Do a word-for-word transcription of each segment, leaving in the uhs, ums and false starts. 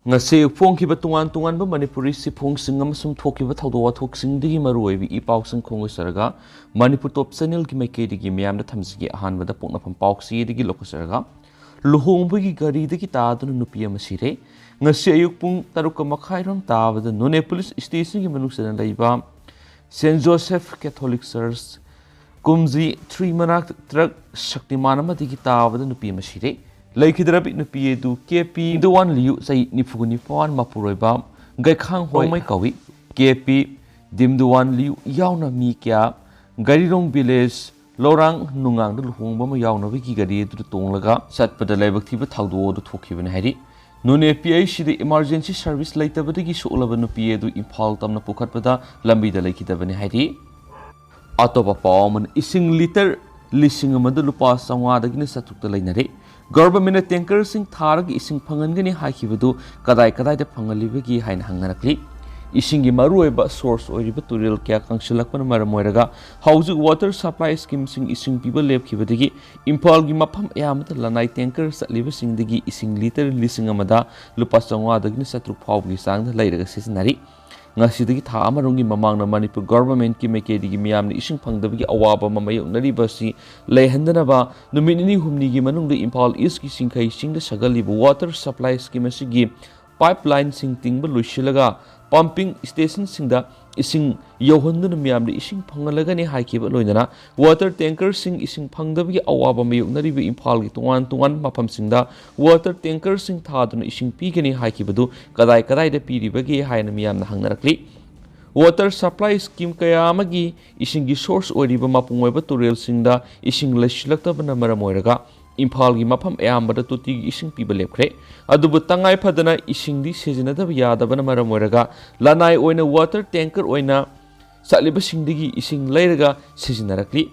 ꯉꯁꯤ ꯐꯣꯡꯈꯤꯕ ꯇꯣꯉꯥꯟ ꯇꯣꯉꯥꯟꯕ ꯃꯅꯤꯄꯨꯔꯤ ꯁꯤꯐꯣꯡꯁꯤꯡ ꯑꯃꯁꯨꯡ ꯊꯣꯛꯈꯤꯕ ꯊꯧꯗꯣꯛ ꯋꯥꯊꯣꯛꯁꯤꯡꯗꯒꯤ ꯃꯔꯨꯑꯣꯏꯕ ꯏ ꯄꯥꯎꯁꯤꯡ ꯈꯣꯡꯒꯣꯏ ꯁꯔꯒ ꯃꯅꯤꯄꯨꯔ ꯇꯣꯞ ꯆꯦꯅꯦꯜꯒꯤ ꯃꯥꯏꯀꯩꯗꯒꯤ ꯃꯤꯌꯥꯝꯗ ꯊꯝꯖꯒꯦ꯫ ꯑꯍꯥꯟꯕꯗ ꯄꯣꯛꯅꯐꯝ ꯄꯥꯎꯁꯤꯗꯒꯤ ꯂꯧꯈꯠꯆꯔꯒ, ꯂꯨꯍꯣꯡꯕꯒꯤ ꯒꯥꯔꯤꯗꯒꯤ ꯇꯥꯗꯨꯅ ꯅꯨꯄꯤ ꯑꯃ ꯁꯤꯔꯦ꯫ ꯉꯁꯤ ꯑꯌꯨꯛ ꯄꯨꯡ ꯇꯔꯨꯛꯀ ꯃꯈꯥꯏꯔꯣꯝ ꯇꯥꯕꯗ ꯅꯣꯅꯦ ꯄꯨꯂꯤꯁ ꯁ꯭ꯇꯦꯁꯟꯒꯤ ꯃꯅꯨꯡ ꯆꯟꯅ ꯂꯩꯕ ꯁꯦꯟꯠ ꯖꯣꯁꯦꯐ ꯀꯦꯊꯣꯂꯤꯛ ꯆꯔꯆ ꯀꯨꯝꯖꯤ ꯊ꯭ꯔꯤ ꯃꯅꯥꯛꯇ ꯇ꯭ꯔꯛ ꯁꯛꯇꯤꯃꯥꯟ ꯑꯃꯗꯒꯤ ꯇꯥꯕꯗ ꯅꯨꯄꯤ ꯑꯃ ꯁꯤꯔꯦ꯫ ꯂꯩꯈꯤꯗ꯭ꯔꯕꯤ ꯅꯨꯄꯤ ꯑꯗꯨ ꯀꯦ ꯄꯤ ꯗꯤꯝꯗꯨꯋꯥꯟ ꯂꯤꯌꯨ, ꯆꯍꯤ ꯅꯤꯐꯨ ꯅꯤꯄꯥꯟ, ꯃꯄꯨꯔꯣꯏꯕ ꯒꯩꯈꯥꯡ ꯍꯣꯏ꯫ ꯍꯣꯡꯃꯩ ꯀꯧꯏ꯫ ꯀꯦ ꯄꯤ ꯗꯤꯝꯗꯨꯋꯥꯟ ꯂꯤꯌꯨ ꯌꯥꯎꯅ ꯃꯤ ꯀꯌꯥ ꯒꯥꯔꯤꯔꯣꯡ ꯚꯤꯂꯦꯖ ꯂꯧꯔꯥꯡ ꯅꯨꯡꯉꯥꯡꯗ ꯂꯨꯍꯣꯡꯕ ꯑꯃ ꯌꯥꯎꯅꯕꯒꯤ ꯒꯥꯔꯤ ꯑꯗꯨꯗ ꯇꯣꯡꯂꯒ ꯆꯠꯄꯗ ꯂꯥꯏꯕꯛ ꯊꯤꯕ ꯊꯧꯗꯣꯛ ꯑꯗꯨ ꯊꯣꯛꯈꯤꯕꯅꯤ ꯍꯥꯏꯔꯤ꯫ ꯅꯣꯅꯦ ꯄꯤ ꯑꯩꯆ ꯁꯤꯗ ꯏꯃꯥꯔꯖꯦꯟꯁꯤ ꯁꯔꯚꯤꯁ ꯂꯩꯇꯕꯗꯒꯤ ꯁꯣꯛꯂꯕ ꯅꯨꯄꯤ ꯑꯗꯨ ꯏꯝꯐꯥꯜ ꯇꯝꯅ ꯄꯨꯈꯠꯄꯗ ꯂꯝꯕꯤꯗ ꯂꯩꯈꯤꯗꯕꯅꯤ ꯍꯥꯏꯔꯤ꯫ ꯑꯇꯣꯞꯄ ꯄꯥꯎ ꯑꯃꯅ, ꯏꯁꯤꯡ ꯂꯤꯇꯔ ꯂꯤꯁꯤꯡ ꯑꯃꯗ ꯂꯨꯄꯥ ꯆꯥꯝꯃꯉꯥꯗꯒꯤꯅ ꯆꯥꯇ꯭ꯔꯨꯛꯇ ꯂꯩꯅꯔꯦ꯫ ꯒꯚꯔꯟꯃꯦꯟꯠꯅ ꯇꯦꯡꯀꯔꯁꯤꯡ ꯊꯥꯔꯒ ꯏꯁꯤꯡ ꯐꯪꯍꯟꯒꯅꯤ ꯍꯥꯏꯈꯤꯕꯗꯨ ꯀꯗꯥꯏ ꯀꯗꯥꯏꯗ ꯐꯪꯍꯜꯂꯤꯕꯒꯦ ꯍꯥꯏꯅ ꯍꯪꯅꯔꯛꯂꯤ꯫ ꯏꯁꯤꯡꯒꯤ ꯃꯔꯨꯑꯣꯏꯕ ꯁꯣꯔꯁ ꯑꯣꯏꯔꯤꯕ ꯇꯨꯔꯦꯜ ꯀꯌꯥ ꯀꯪꯁꯤꯜꯂꯛꯄꯅ ꯃꯔꯝ ꯑꯣꯏꯔꯒ ꯍꯧꯖꯤꯛ ꯋꯥꯇꯔ ꯁꯄ꯭ꯂꯥꯏ ꯁ꯭ꯀꯤꯝꯁꯤꯡ ꯏꯁꯤꯡ ꯄꯤꯕ ꯂꯦꯞꯈꯤꯕꯗꯒꯤ ꯏꯝꯐꯥꯜꯒꯤ ꯃꯐꯝ ꯑꯌꯥꯝꯕꯗ ꯂꯅꯥꯏ ꯇꯦꯡꯀꯔ ꯆꯠꯂꯤꯕꯁꯤꯡꯗꯒꯤ ꯏꯁꯤꯡ ꯂꯤꯇꯔ ꯂꯤꯁꯤꯡ ꯑꯃꯗ ꯂꯨꯄꯥ ꯆꯥꯝꯃꯉꯥꯗꯒꯤꯅ ꯆꯥꯇ꯭ꯔꯨꯛ ꯐꯥꯎꯕꯒꯤ ꯆꯥꯡꯗ ꯂꯩꯔꯒ ꯁꯤꯖꯤꯟꯅꯔꯤ꯫ ꯉꯁꯤꯗꯒꯤ ꯊꯥ ꯑꯃꯔꯣꯝꯒꯤ ꯃꯃꯥꯡꯗ ꯃꯅꯤꯄꯨꯔ ꯒꯚꯔꯟꯃꯦꯟꯠꯀꯤ ꯃꯥꯏꯀꯩꯗꯒꯤ ꯃꯤꯌꯥꯝꯅ ꯏꯁꯤꯡ ꯐꯪꯗꯕꯒꯤ ꯑꯋꯥꯕ ꯑꯃ ꯃꯥꯌꯣꯛꯅꯔꯤꯕ ꯑꯁꯤ ꯂꯩꯍꯟꯗꯅꯕ ꯅꯨꯃꯤꯠ ꯅꯤꯅꯤ ꯍꯨꯝꯅꯤꯒꯤ ꯃꯅꯨꯡꯗ ꯏꯝꯐꯥꯜ ꯏꯁ꯭ꯠꯀꯤ ꯁꯤꯡꯈꯩ ꯆꯤꯡꯗ ꯁꯥꯒꯠꯂꯤꯕ ꯋꯥꯇꯔ ꯁꯄ꯭ꯂꯥꯏ ꯁ꯭ꯀꯤꯝ ꯑꯁꯤꯒꯤ ꯄꯥꯏꯞ ꯂꯥꯏꯟꯁꯤꯡ ꯇꯤꯡꯕ ꯂꯣꯏꯁꯤꯜꯂꯒ ꯄꯝꯄꯤꯡ ꯁ꯭ꯇꯦꯁꯟꯁꯤꯡꯗ ꯏꯁꯤꯡ ꯌꯧꯍꯟꯗꯨꯅ ꯃꯤꯌꯥꯝꯗ ꯏꯁꯤꯡ ꯐꯪꯍꯜꯂꯒꯅꯤ ꯍꯥꯏꯈꯤꯕ ꯂꯣꯏꯅꯅ ꯋꯥꯇꯔ ꯇꯦꯡꯀꯔꯁꯤꯡ ꯏꯁꯤꯡ ꯐꯪꯗꯕꯒꯤ ꯑꯋꯥꯕ ꯃꯥꯌꯣꯛꯅꯔꯤꯕ ꯏꯝꯐꯥꯜꯒꯤ ꯇꯣꯉꯥꯟ ꯇꯣꯉꯥꯟꯕ ꯃꯐꯝꯁꯤꯡꯗ ꯋꯥꯇꯔ ꯇꯦꯡꯀꯔꯁꯤꯡ ꯊꯥꯗꯨꯅ ꯏꯁꯤꯡ ꯄꯤꯒꯅꯤ ꯍꯥꯏꯈꯤꯕꯗꯨ ꯀꯗꯥꯏ ꯀꯗꯥꯏꯗ ꯄꯤꯔꯤꯕꯒꯦ ꯍꯥꯏꯅ ꯃꯤꯌꯥꯝꯅ ꯍꯪꯅꯔꯛꯂꯤ꯫ ꯋꯥꯇꯔ ꯁꯄ꯭ꯂꯥꯏ ꯁ꯭ꯀꯤꯝ ꯀꯌꯥ ꯑꯃꯒꯤ ꯏꯁꯤꯡꯒꯤ ꯁꯣꯔꯁ ꯑꯣꯏꯔꯤꯕ ꯃꯄꯨꯡ ꯑꯣꯏꯕ ꯇꯨꯔꯦꯜꯁꯤꯡꯗ ꯏꯁꯤꯡ ꯂꯩꯁꯤꯜꯂꯛꯇꯕꯅ ꯃꯔꯝ ꯑꯣꯏꯔꯒ ꯏꯝꯐꯥꯜꯒꯤ ꯃꯐꯝ ꯑꯌꯥꯝꯕꯗ ꯇꯣꯇꯤꯒꯤ ꯏꯁꯤꯡ ꯄꯤꯕ ꯂꯦꯞꯈ꯭ꯔꯦ꯫ ꯑꯗꯨꯕꯨ ꯇꯉꯥꯏ ꯐꯗꯅ ꯏꯁꯤꯡꯗꯤ ꯁꯤꯖꯤꯟꯅꯗꯕ ꯌꯥꯗꯕꯅ ꯃꯔꯝ ꯑꯣꯏꯔꯒ ꯂꯅꯥꯏ ꯑꯣꯏꯅ ꯋꯥꯇꯔ ꯇꯦꯡꯀꯔ ꯑꯣꯏꯅ ꯆꯠꯂꯤꯕꯁꯤꯡꯗꯒꯤ ꯏꯁꯤꯡ ꯂꯩꯔꯒ ꯁꯤꯖꯤꯟꯅꯔꯛꯂꯤ꯫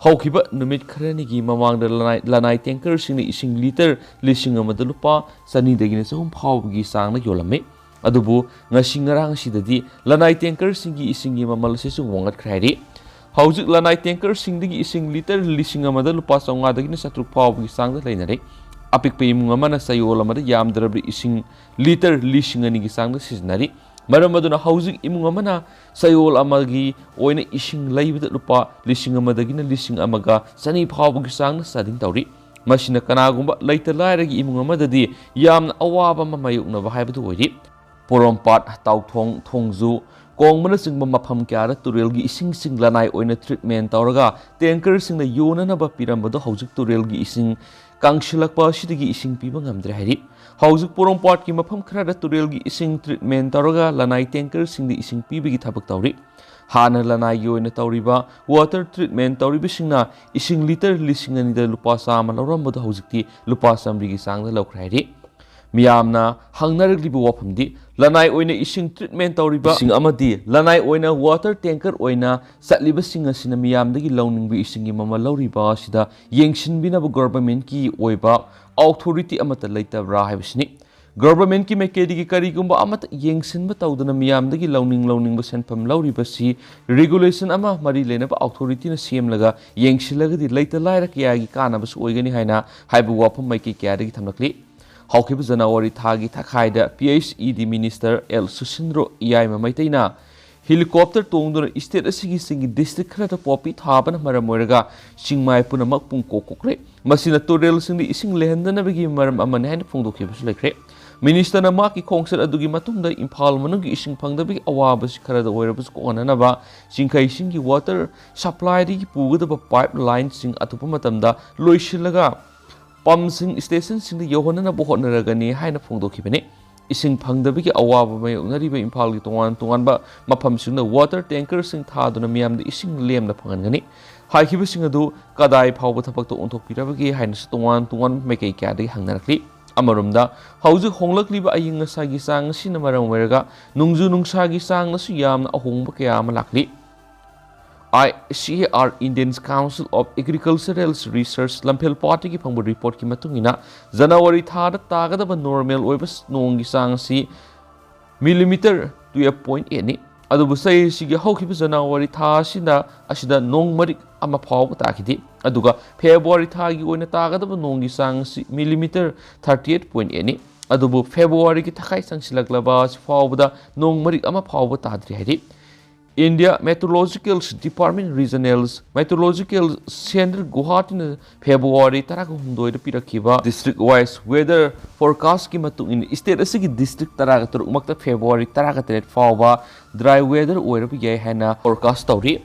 ꯍꯧꯈꯤꯕ ꯅꯨꯃꯤꯠ ꯈꯔꯅꯤꯒꯤ ꯃꯃꯥꯡꯗ ꯂꯅꯥꯏ, ꯂꯅꯥꯏ ꯇꯦꯡꯀꯔꯁꯤꯡꯅ ꯏꯁꯤꯡ ꯂꯤꯇꯔ ꯂꯤꯁꯤꯡ ꯑꯃꯗ ꯂꯨꯄꯥ ꯆꯅꯤꯗꯒꯤꯅ ꯆꯍꯨꯝ ꯐꯥꯎꯕꯒꯤ ꯆꯥꯡꯗ ꯌꯣꯜꯂꯝꯃꯤ꯫ ꯑꯗꯨꯕꯨ ꯉꯁꯤ ꯉꯔꯥꯡ ꯑꯁꯤꯗꯗꯤ ꯂꯅꯥꯏ ꯇꯦꯡꯀꯔꯁꯤꯡꯒꯤ ꯏꯁꯤꯡꯒꯤ ꯃꯃꯜ ꯑꯁꯤꯁꯨ ꯋꯥꯡꯈꯠꯈ꯭ꯔꯦ ꯍꯥꯏꯔꯤ꯫ ꯍꯧꯖꯤꯛ ꯂꯅꯥꯏ ꯇꯦꯡꯀꯔꯁꯤꯡꯗꯒꯤ ꯏꯁꯤꯡ ꯂꯤꯇꯔ ꯂꯤꯁꯤꯡ ꯑꯃꯗ ꯂꯨꯄꯥ ꯆꯥꯝꯃꯉꯥꯗꯒꯤꯅ ꯆꯥꯇ꯭ꯔꯨꯛ ꯐꯥꯎꯕꯒꯤ ꯆꯥꯡꯗ ꯂꯩꯅꯔꯦ꯫ ꯑꯄꯤꯛꯄ ꯏꯃꯨꯡ ꯑꯃꯅ ꯆꯌꯣꯜ ꯑꯃꯗ ꯌꯥꯝꯗ꯭ꯔꯕꯗ ꯏꯁꯤꯡ ꯂꯤꯇꯔ ꯂꯤꯁꯤꯡ ꯑꯅꯤꯒꯤ ꯆꯥꯡꯗ ꯁꯤꯖꯤꯟꯅꯔꯤ꯫ ꯃꯔꯝ ꯑꯗꯨꯅ ꯍꯧꯖꯤꯛ ꯏꯃꯨꯡ ꯑꯃꯅ ꯆꯌꯣꯜ ꯑꯃꯒꯤ ꯑꯣꯏꯅ ꯏꯁꯤꯡ ꯂꯩꯕꯗ ꯂꯨꯄꯥ ꯂꯤꯁꯤꯡ ꯑꯃꯗꯒꯤꯅ ꯂꯤꯁꯤꯡ ꯑꯃꯒ ꯆꯅꯤ ꯐꯥꯎꯕꯒꯤ ꯆꯥꯡꯗ ꯆꯥꯗꯤꯡ ꯇꯧꯔꯤ꯫ ꯃꯁꯤꯅ ꯀꯅꯥꯒꯨꯝꯕ ꯂꯩꯇ ꯂꯥꯏꯔꯒꯤ ꯏꯃꯨꯡ ꯑꯃꯗꯗꯤ ꯌꯥꯝꯅ ꯑꯋꯥꯕ ꯑꯃ ꯃꯥꯌꯣꯛꯅꯕ ꯍꯥꯏꯕꯗꯨ ꯑꯣꯏꯔꯤ꯫ ꯄꯣꯔꯣꯝꯄꯥꯠ, ꯇꯥꯎꯊꯣꯡ, ꯊꯣꯡꯖꯨ, ꯀꯣꯡꯕꯅꯆꯤꯡꯕ ꯃꯐꯝ ꯀꯌꯥꯗ ꯇꯨꯔꯦꯜꯒꯤ ꯏꯁꯤꯡꯁꯤꯡ ꯂꯅꯥꯏ ꯑꯣꯏꯅ ꯇ꯭ꯔꯤꯠꯃꯦꯟ ꯇꯧꯔꯒ ꯇꯦꯡꯀꯔꯁꯤꯡꯗ ꯌꯣꯟꯅꯅꯕ ꯄꯤꯔꯝꯕꯗꯨ ꯍꯧꯖꯤꯛ ꯇꯨꯔꯦꯜꯒꯤ ꯏꯁꯤꯡ ꯀꯪꯁꯤꯜꯂꯛꯄ ꯑꯁꯤꯗꯒꯤ ꯏꯁꯤꯡ ꯄꯤꯕ ꯉꯝꯗ꯭ꯔꯦ ꯍꯥꯏꯔꯤ꯫ ꯍꯧꯖꯤꯛ ꯄꯣꯔꯣꯝꯄꯥꯠꯀꯤ ꯃꯐꯝ ꯈꯔꯗ ꯇꯨꯔꯦꯜꯒꯤ ꯏꯁꯤꯡ ꯇ꯭ꯔꯤꯠꯃꯦꯟ ꯇꯧꯔꯒ ꯂꯅꯥꯏ ꯇꯦꯡꯀꯔꯁꯤꯡꯗ ꯏꯁꯤꯡ ꯄꯤꯕꯒꯤ ꯊꯕꯛ ꯇꯧꯔꯤ꯫ ꯍꯥꯟꯅ ꯂꯅꯥꯏꯒꯤ ꯑꯣꯏꯅ ꯇꯧꯔꯤꯕ ꯋꯥꯇꯔ ꯇ꯭ꯔꯤꯠꯃꯦꯟ ꯇꯧꯔꯤꯕꯁꯤꯡꯅ ꯏꯁꯤꯡ ꯂꯤꯇꯔ ꯂꯤꯁꯤꯡ ꯑꯅꯤꯗ ꯂꯨꯄꯥ ꯆꯥꯝꯃ ꯂꯧꯔꯝꯕꯗꯨ ꯍꯧꯖꯤꯛꯇꯤ ꯂꯨꯄꯥ ꯆꯥꯝꯃꯔꯤꯒꯤ ꯆꯥꯡꯗ ꯂꯧꯈ꯭ꯔꯦ ꯍꯥꯏꯔꯤ꯫ ꯃꯤꯌꯥꯝꯅ ꯍꯪꯅꯔꯛꯂꯤꯕ ꯋꯥꯐꯝꯗꯤ, ꯂꯅꯥꯏ ꯑꯣꯏꯅ ꯏꯁꯤꯡ ꯇ꯭ꯔꯤꯠꯃꯦꯟ ꯇꯧꯔꯤꯕꯁꯤꯡ ꯑꯃꯗꯤ ꯂꯅꯥꯏ ꯑꯣꯏꯅ ꯋꯥꯇꯔ ꯇꯦꯡꯀꯔ ꯑꯣꯏꯅ ꯆꯠꯂꯤꯕꯁꯤꯡ ꯑꯁꯤꯅ ꯃꯤꯌꯥꯝꯗꯒꯤ ꯂꯧꯅꯤꯡꯕ ꯏꯁꯤꯡꯒꯤ ꯃꯃꯜ ꯂꯧꯔꯤꯕ ꯑꯁꯤꯗ ꯌꯦꯡꯁꯤꯟꯕꯤꯅꯕ ꯒꯣꯚꯔꯟꯃꯦꯟꯠꯀꯤ ꯑꯣꯏꯕ ꯑꯣꯊꯣꯔꯤꯇꯤ ꯑꯃꯠꯇ ꯂꯩꯇꯕ꯭ꯔꯥ ꯍꯥꯏꯕꯁꯤꯅꯤ꯫ ꯒꯣꯚꯔꯟꯃꯦꯟꯠꯀꯤ ꯃꯥꯏꯀꯩꯗꯒꯤ ꯀꯔꯤꯒꯨꯝꯕ ꯑꯃꯠꯇ ꯌꯦꯡꯁꯤꯟꯕ ꯇꯧꯗꯅ ꯃꯤꯌꯥꯝꯗꯒꯤ ꯂꯧꯅꯤꯡ ꯂꯧꯅꯤꯡꯕ ꯁꯦꯟꯐꯝ ꯂꯧꯔꯤꯕꯁꯤ ꯔꯤꯒꯨꯂꯦꯁꯟ ꯑꯃ ꯃꯔꯤ ꯂꯩꯅꯕ ꯑꯣꯊꯣꯔꯤꯇꯤꯅ ꯁꯦꯝꯂꯒ ꯌꯦꯡꯁꯤꯜꯂꯒꯗꯤ ꯂꯩꯇ ꯂꯥꯏꯔ ꯀꯌꯥꯒꯤ ꯀꯥꯟꯅꯕꯁꯨ ꯑꯣꯏꯒꯅꯤ ꯍꯥꯏꯅ ꯍꯥꯏꯕ ꯋꯥꯐꯝ ꯃꯥꯏꯀꯩ ꯀꯌꯥꯗꯒꯤ ꯊꯝꯂꯛꯂꯤ꯫ ꯍꯧꯈꯤꯕ ꯖꯅꯋꯥꯔꯤ ꯊꯥꯒꯤ ꯊꯥꯈꯥꯏꯗ ꯄꯤ ꯑꯩꯆ ꯏ ꯗꯤ ꯃꯤꯅꯤꯁꯇꯔ ꯑꯦꯜ ꯁꯨꯁꯤꯟꯗ꯭ꯔꯣ ꯏꯌꯥꯏꯃ ꯃꯩꯇꯩꯅ ꯍꯦꯂꯤꯀꯣꯞꯇꯔ ꯇꯣꯡꯗꯨꯅ ꯁ꯭ꯇꯦꯠ ꯑꯁꯤꯒꯤ ꯆꯤꯡꯒꯤ ꯗꯤꯁꯇ꯭ꯔꯤꯛ ꯈꯔꯗ ꯄꯣꯄꯤ ꯊꯥꯕꯅ ꯃꯔꯝ ꯑꯣꯏꯔꯒ ꯆꯤꯡꯃꯥꯏ ꯄꯨꯝꯅꯃꯛ ꯄꯨꯡꯀꯣꯛ ꯀꯣꯛꯈ꯭ꯔꯦ꯫ ꯃꯁꯤꯅ ꯇꯨꯔꯦꯜꯁꯤꯡꯗ ꯏꯁꯤꯡ ꯂꯩꯍꯟꯗꯅꯕꯒꯤ ꯃꯔꯝ ꯑꯃꯅꯤ ꯍꯥꯏꯅ ꯐꯣꯡꯗꯣꯛꯈꯤꯕꯁꯨ ꯂꯩꯈ꯭ꯔꯦ꯫ ꯃꯤꯅꯤꯁꯇꯔꯅ ꯃꯍꯥꯛꯀꯤ ꯈꯣꯡꯆꯠ ꯑꯗꯨꯒꯤ ꯃꯇꯨꯡꯗ ꯏꯝꯐꯥꯜ ꯃꯅꯨꯡꯒꯤ ꯏꯁꯤꯡ ꯐꯪꯗꯕꯒꯤ ꯑꯋꯥꯕꯁꯤ ꯈꯔꯗ ꯑꯣꯏꯔꯕꯁꯨ ꯀꯣꯛꯍꯟꯅꯅꯕ ꯆꯤꯡꯈꯩꯁꯤꯡꯒꯤ ꯋꯥꯇꯔ ꯁꯄ꯭ꯂꯥꯏꯗꯒꯤ ꯄꯨꯒꯗꯕ ꯄꯥꯏꯞ ꯂꯥꯏꯟꯁꯤꯡ ꯑꯊꯨꯕ ꯃꯇꯝꯗ ꯂꯣꯏꯁꯤꯜꯂꯒ ꯄꯝꯁꯤꯡ ꯁ꯭ꯇꯦꯁꯟꯁꯤꯡꯗ ꯌꯧꯍꯟꯅꯅꯕ ꯍꯣꯠꯅꯔꯒꯅꯤ ꯍꯥꯏꯅ ꯐꯣꯡꯗꯣꯛꯈꯤꯕꯅꯤ꯫ ꯏꯁꯤꯡ ꯐꯪꯗꯕꯒꯤ ꯑꯋꯥꯕ ꯃꯥꯌꯣꯛꯅꯔꯤꯕ ꯏꯝꯐꯥꯜꯒꯤ ꯇꯣꯉꯥꯟ ꯇꯣꯉꯥꯟꯕ ꯃꯐꯝꯁꯤꯡꯗ ꯋꯥꯇꯔ ꯇꯦꯡꯀꯔꯁꯤꯡ ꯊꯥꯗꯨꯅ ꯃꯤꯌꯥꯝꯗ ꯏꯁꯤꯡ ꯂꯦꯝꯅ ꯐꯪꯍꯟꯒꯅꯤ꯫ ꯍꯥꯏꯈꯤꯕꯁꯤꯡ ꯑꯗꯨ ꯀꯗꯥꯏ ꯐꯥꯎꯕ ꯊꯕꯛꯇ ꯑꯣꯟꯊꯣꯛꯄꯤꯔꯕꯒꯦ ꯍꯥꯏꯅꯁꯨ ꯇꯣꯉꯥꯟ ꯇꯣꯉꯥꯟꯕ ꯃꯥꯏꯀꯩ ꯀꯌꯥꯗꯒꯤ ꯍꯪꯅꯔꯛꯂꯤ꯫ ꯑꯃꯔꯣꯝꯗ, ꯍꯧꯖꯤꯛ ꯍꯣꯡꯂꯛꯂꯤꯕ ꯑꯏꯪ ꯑꯁꯥꯒꯤ ꯆꯥꯡ ꯑꯁꯤꯅ ꯃꯔꯝ ꯑꯣꯏꯔꯒ ꯅꯣꯡꯖꯨ ꯅꯨꯡꯁꯥꯒꯤ ꯆꯥꯡꯗꯁꯨ ꯌꯥꯝꯅ ꯑꯍꯣꯡꯕ ꯀꯌꯥ ꯑꯃ ꯂꯥꯛꯂꯤ꯫ I C A R, Indian Council of Agricultural Research, ꯂꯝꯐꯦꯜ ꯄꯥꯠꯇꯒꯤ ꯐꯪꯕ ꯔꯤꯄꯣꯔꯠꯀꯤ ꯃꯇꯨꯡ ꯏꯟꯅ, ꯖꯅꯋꯥꯔꯤ ꯊꯥꯗ ꯇꯥꯒꯗꯕ ꯅꯣꯔꯃꯦꯜ ꯑꯣꯏꯕ ꯅꯣꯡꯒꯤ ꯆꯥꯡ ꯑꯁꯤ ꯃꯤꯂꯤꯃꯤꯇꯔ ꯇꯨꯌꯦꯜꯐ ꯄꯣꯏꯟ ꯑꯦꯠꯅꯤ꯫ ꯑꯗꯨꯕꯨ ꯆꯍꯤ ꯑꯁꯤꯒꯤ ꯍꯧꯈꯤꯕ ꯖꯅꯋꯥꯔꯤ ꯊꯥ ꯑꯁꯤꯗ, ꯑꯁꯤꯗ ꯅꯣꯡ ꯃꯔꯤꯛ ꯑꯃ ꯐꯥꯎꯕ ꯇꯥꯈꯤꯗꯦ꯫ ꯑꯗꯨꯒ ꯐꯦꯕ꯭ꯔꯨꯋꯥꯔꯤ ꯊꯥꯒꯤ ꯑꯣꯏꯅ ꯇꯥꯒꯗꯕ ꯅꯣꯡꯒꯤ ꯆꯥꯡ ꯑꯁꯤ ꯃꯤꯂꯤꯃꯤꯇꯔ ꯊꯥꯔꯇꯤ ꯑꯩꯠ ꯄꯣꯏꯟ ꯑꯩꯠꯅꯤ꯫ ꯑꯗꯨꯕꯨ ꯐꯦꯕ꯭ꯔꯨꯋꯥꯔꯤꯒꯤ ꯊꯈꯥꯏ ꯆꯪꯁꯤꯜꯂꯛꯂꯕ ꯑꯁꯤ ꯐꯥꯎꯕꯗ ꯅꯣꯡ ꯃꯔꯤꯛ ꯑꯃ ꯐꯥꯎꯕ ꯇꯥꯗ꯭ꯔꯤ ꯍꯥꯏꯔꯤ꯫ India Meteorological Department Regional Meteorological Center ꯒꯨꯋꯥꯍꯥꯇꯤꯅ ꯐꯦꯕ꯭ꯔꯨꯋꯥꯔꯤ ꯇꯔꯥꯍꯨꯝꯗꯣꯏꯗ ꯄꯤꯔꯛꯈꯤꯕ district wise weather forecast ꯀꯤ ꯃꯇꯨꯡ ꯏꯟꯅ state ꯑꯁꯤꯒꯤ district ꯇꯔꯥꯒ ꯇꯔꯨꯛꯃꯛꯇ ꯐꯦꯕ꯭ꯔꯨꯋꯥꯔꯤ ꯇꯔꯥꯒ ꯇꯔꯦꯠ ꯐꯥꯎꯕ dry weather ꯑꯣꯏꯔꯕ ꯌꯥꯏ ꯍꯥꯏꯅ forecast ꯇꯧꯔꯤ꯫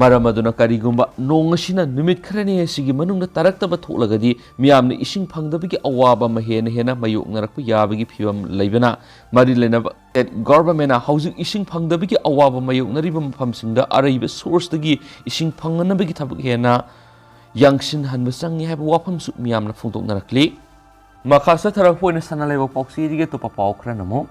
ꯃꯔꯝ ꯑꯗꯨꯅ ꯀꯔꯤꯒꯨꯝꯕ ꯅꯣꯡ ꯑꯁꯤꯅ ꯅꯨꯃꯤꯠ ꯈꯔꯅꯤ ꯑꯁꯤꯒꯤ ꯃꯅꯨꯡꯗ ꯇꯥꯔꯛꯇꯕ ꯊꯣꯛꯂꯒꯗꯤ ꯃꯤꯌꯥꯝꯅ ꯏꯁꯤꯡ ꯐꯪꯗꯕꯒꯤ ꯑꯋꯥꯕ ꯑꯃ ꯍꯦꯟꯅ ꯍꯦꯟꯅ ꯃꯥꯌꯣꯛꯅꯔꯛꯄ ꯌꯥꯕꯒꯤ ꯐꯤꯕꯝ ꯂꯩꯕꯅ ꯃꯔꯤ ꯂꯩꯅꯕ state government ꯅ ꯍꯧꯖꯤꯛ ꯏꯁꯤꯡ ꯐꯪꯗꯕꯒꯤ ꯑꯋꯥꯕ ꯃꯥꯌꯣꯛꯅꯔꯤꯕ ꯃꯐꯝꯁꯤꯡꯗ ꯑꯔꯩꯕ source ꯇꯒꯤ ꯏꯁꯤꯡ ꯐꯪꯅꯅꯕꯒꯤ ꯊꯕꯛ ꯍꯦꯟꯅ ꯌꯥꯡꯁꯤꯟꯍꯟꯕ ꯆꯪꯉꯤ ꯍꯥꯏꯕ ꯋꯥꯐꯝꯁꯨ ꯃꯤꯌꯥꯝꯅ ꯐꯣꯡꯗꯣꯛꯅꯔꯛꯂꯤ꯫ ꯃꯈꯥ ꯆꯠꯊꯔꯛꯄ ꯑꯣꯏꯅ ꯁꯅꯥ ꯂꯩꯕꯥꯛ ꯄꯥꯎꯆꯦꯗꯒꯤ ꯑꯇꯣꯞꯄ ꯄꯥꯎ ꯈꯔꯅ ꯑꯃꯨꯛ,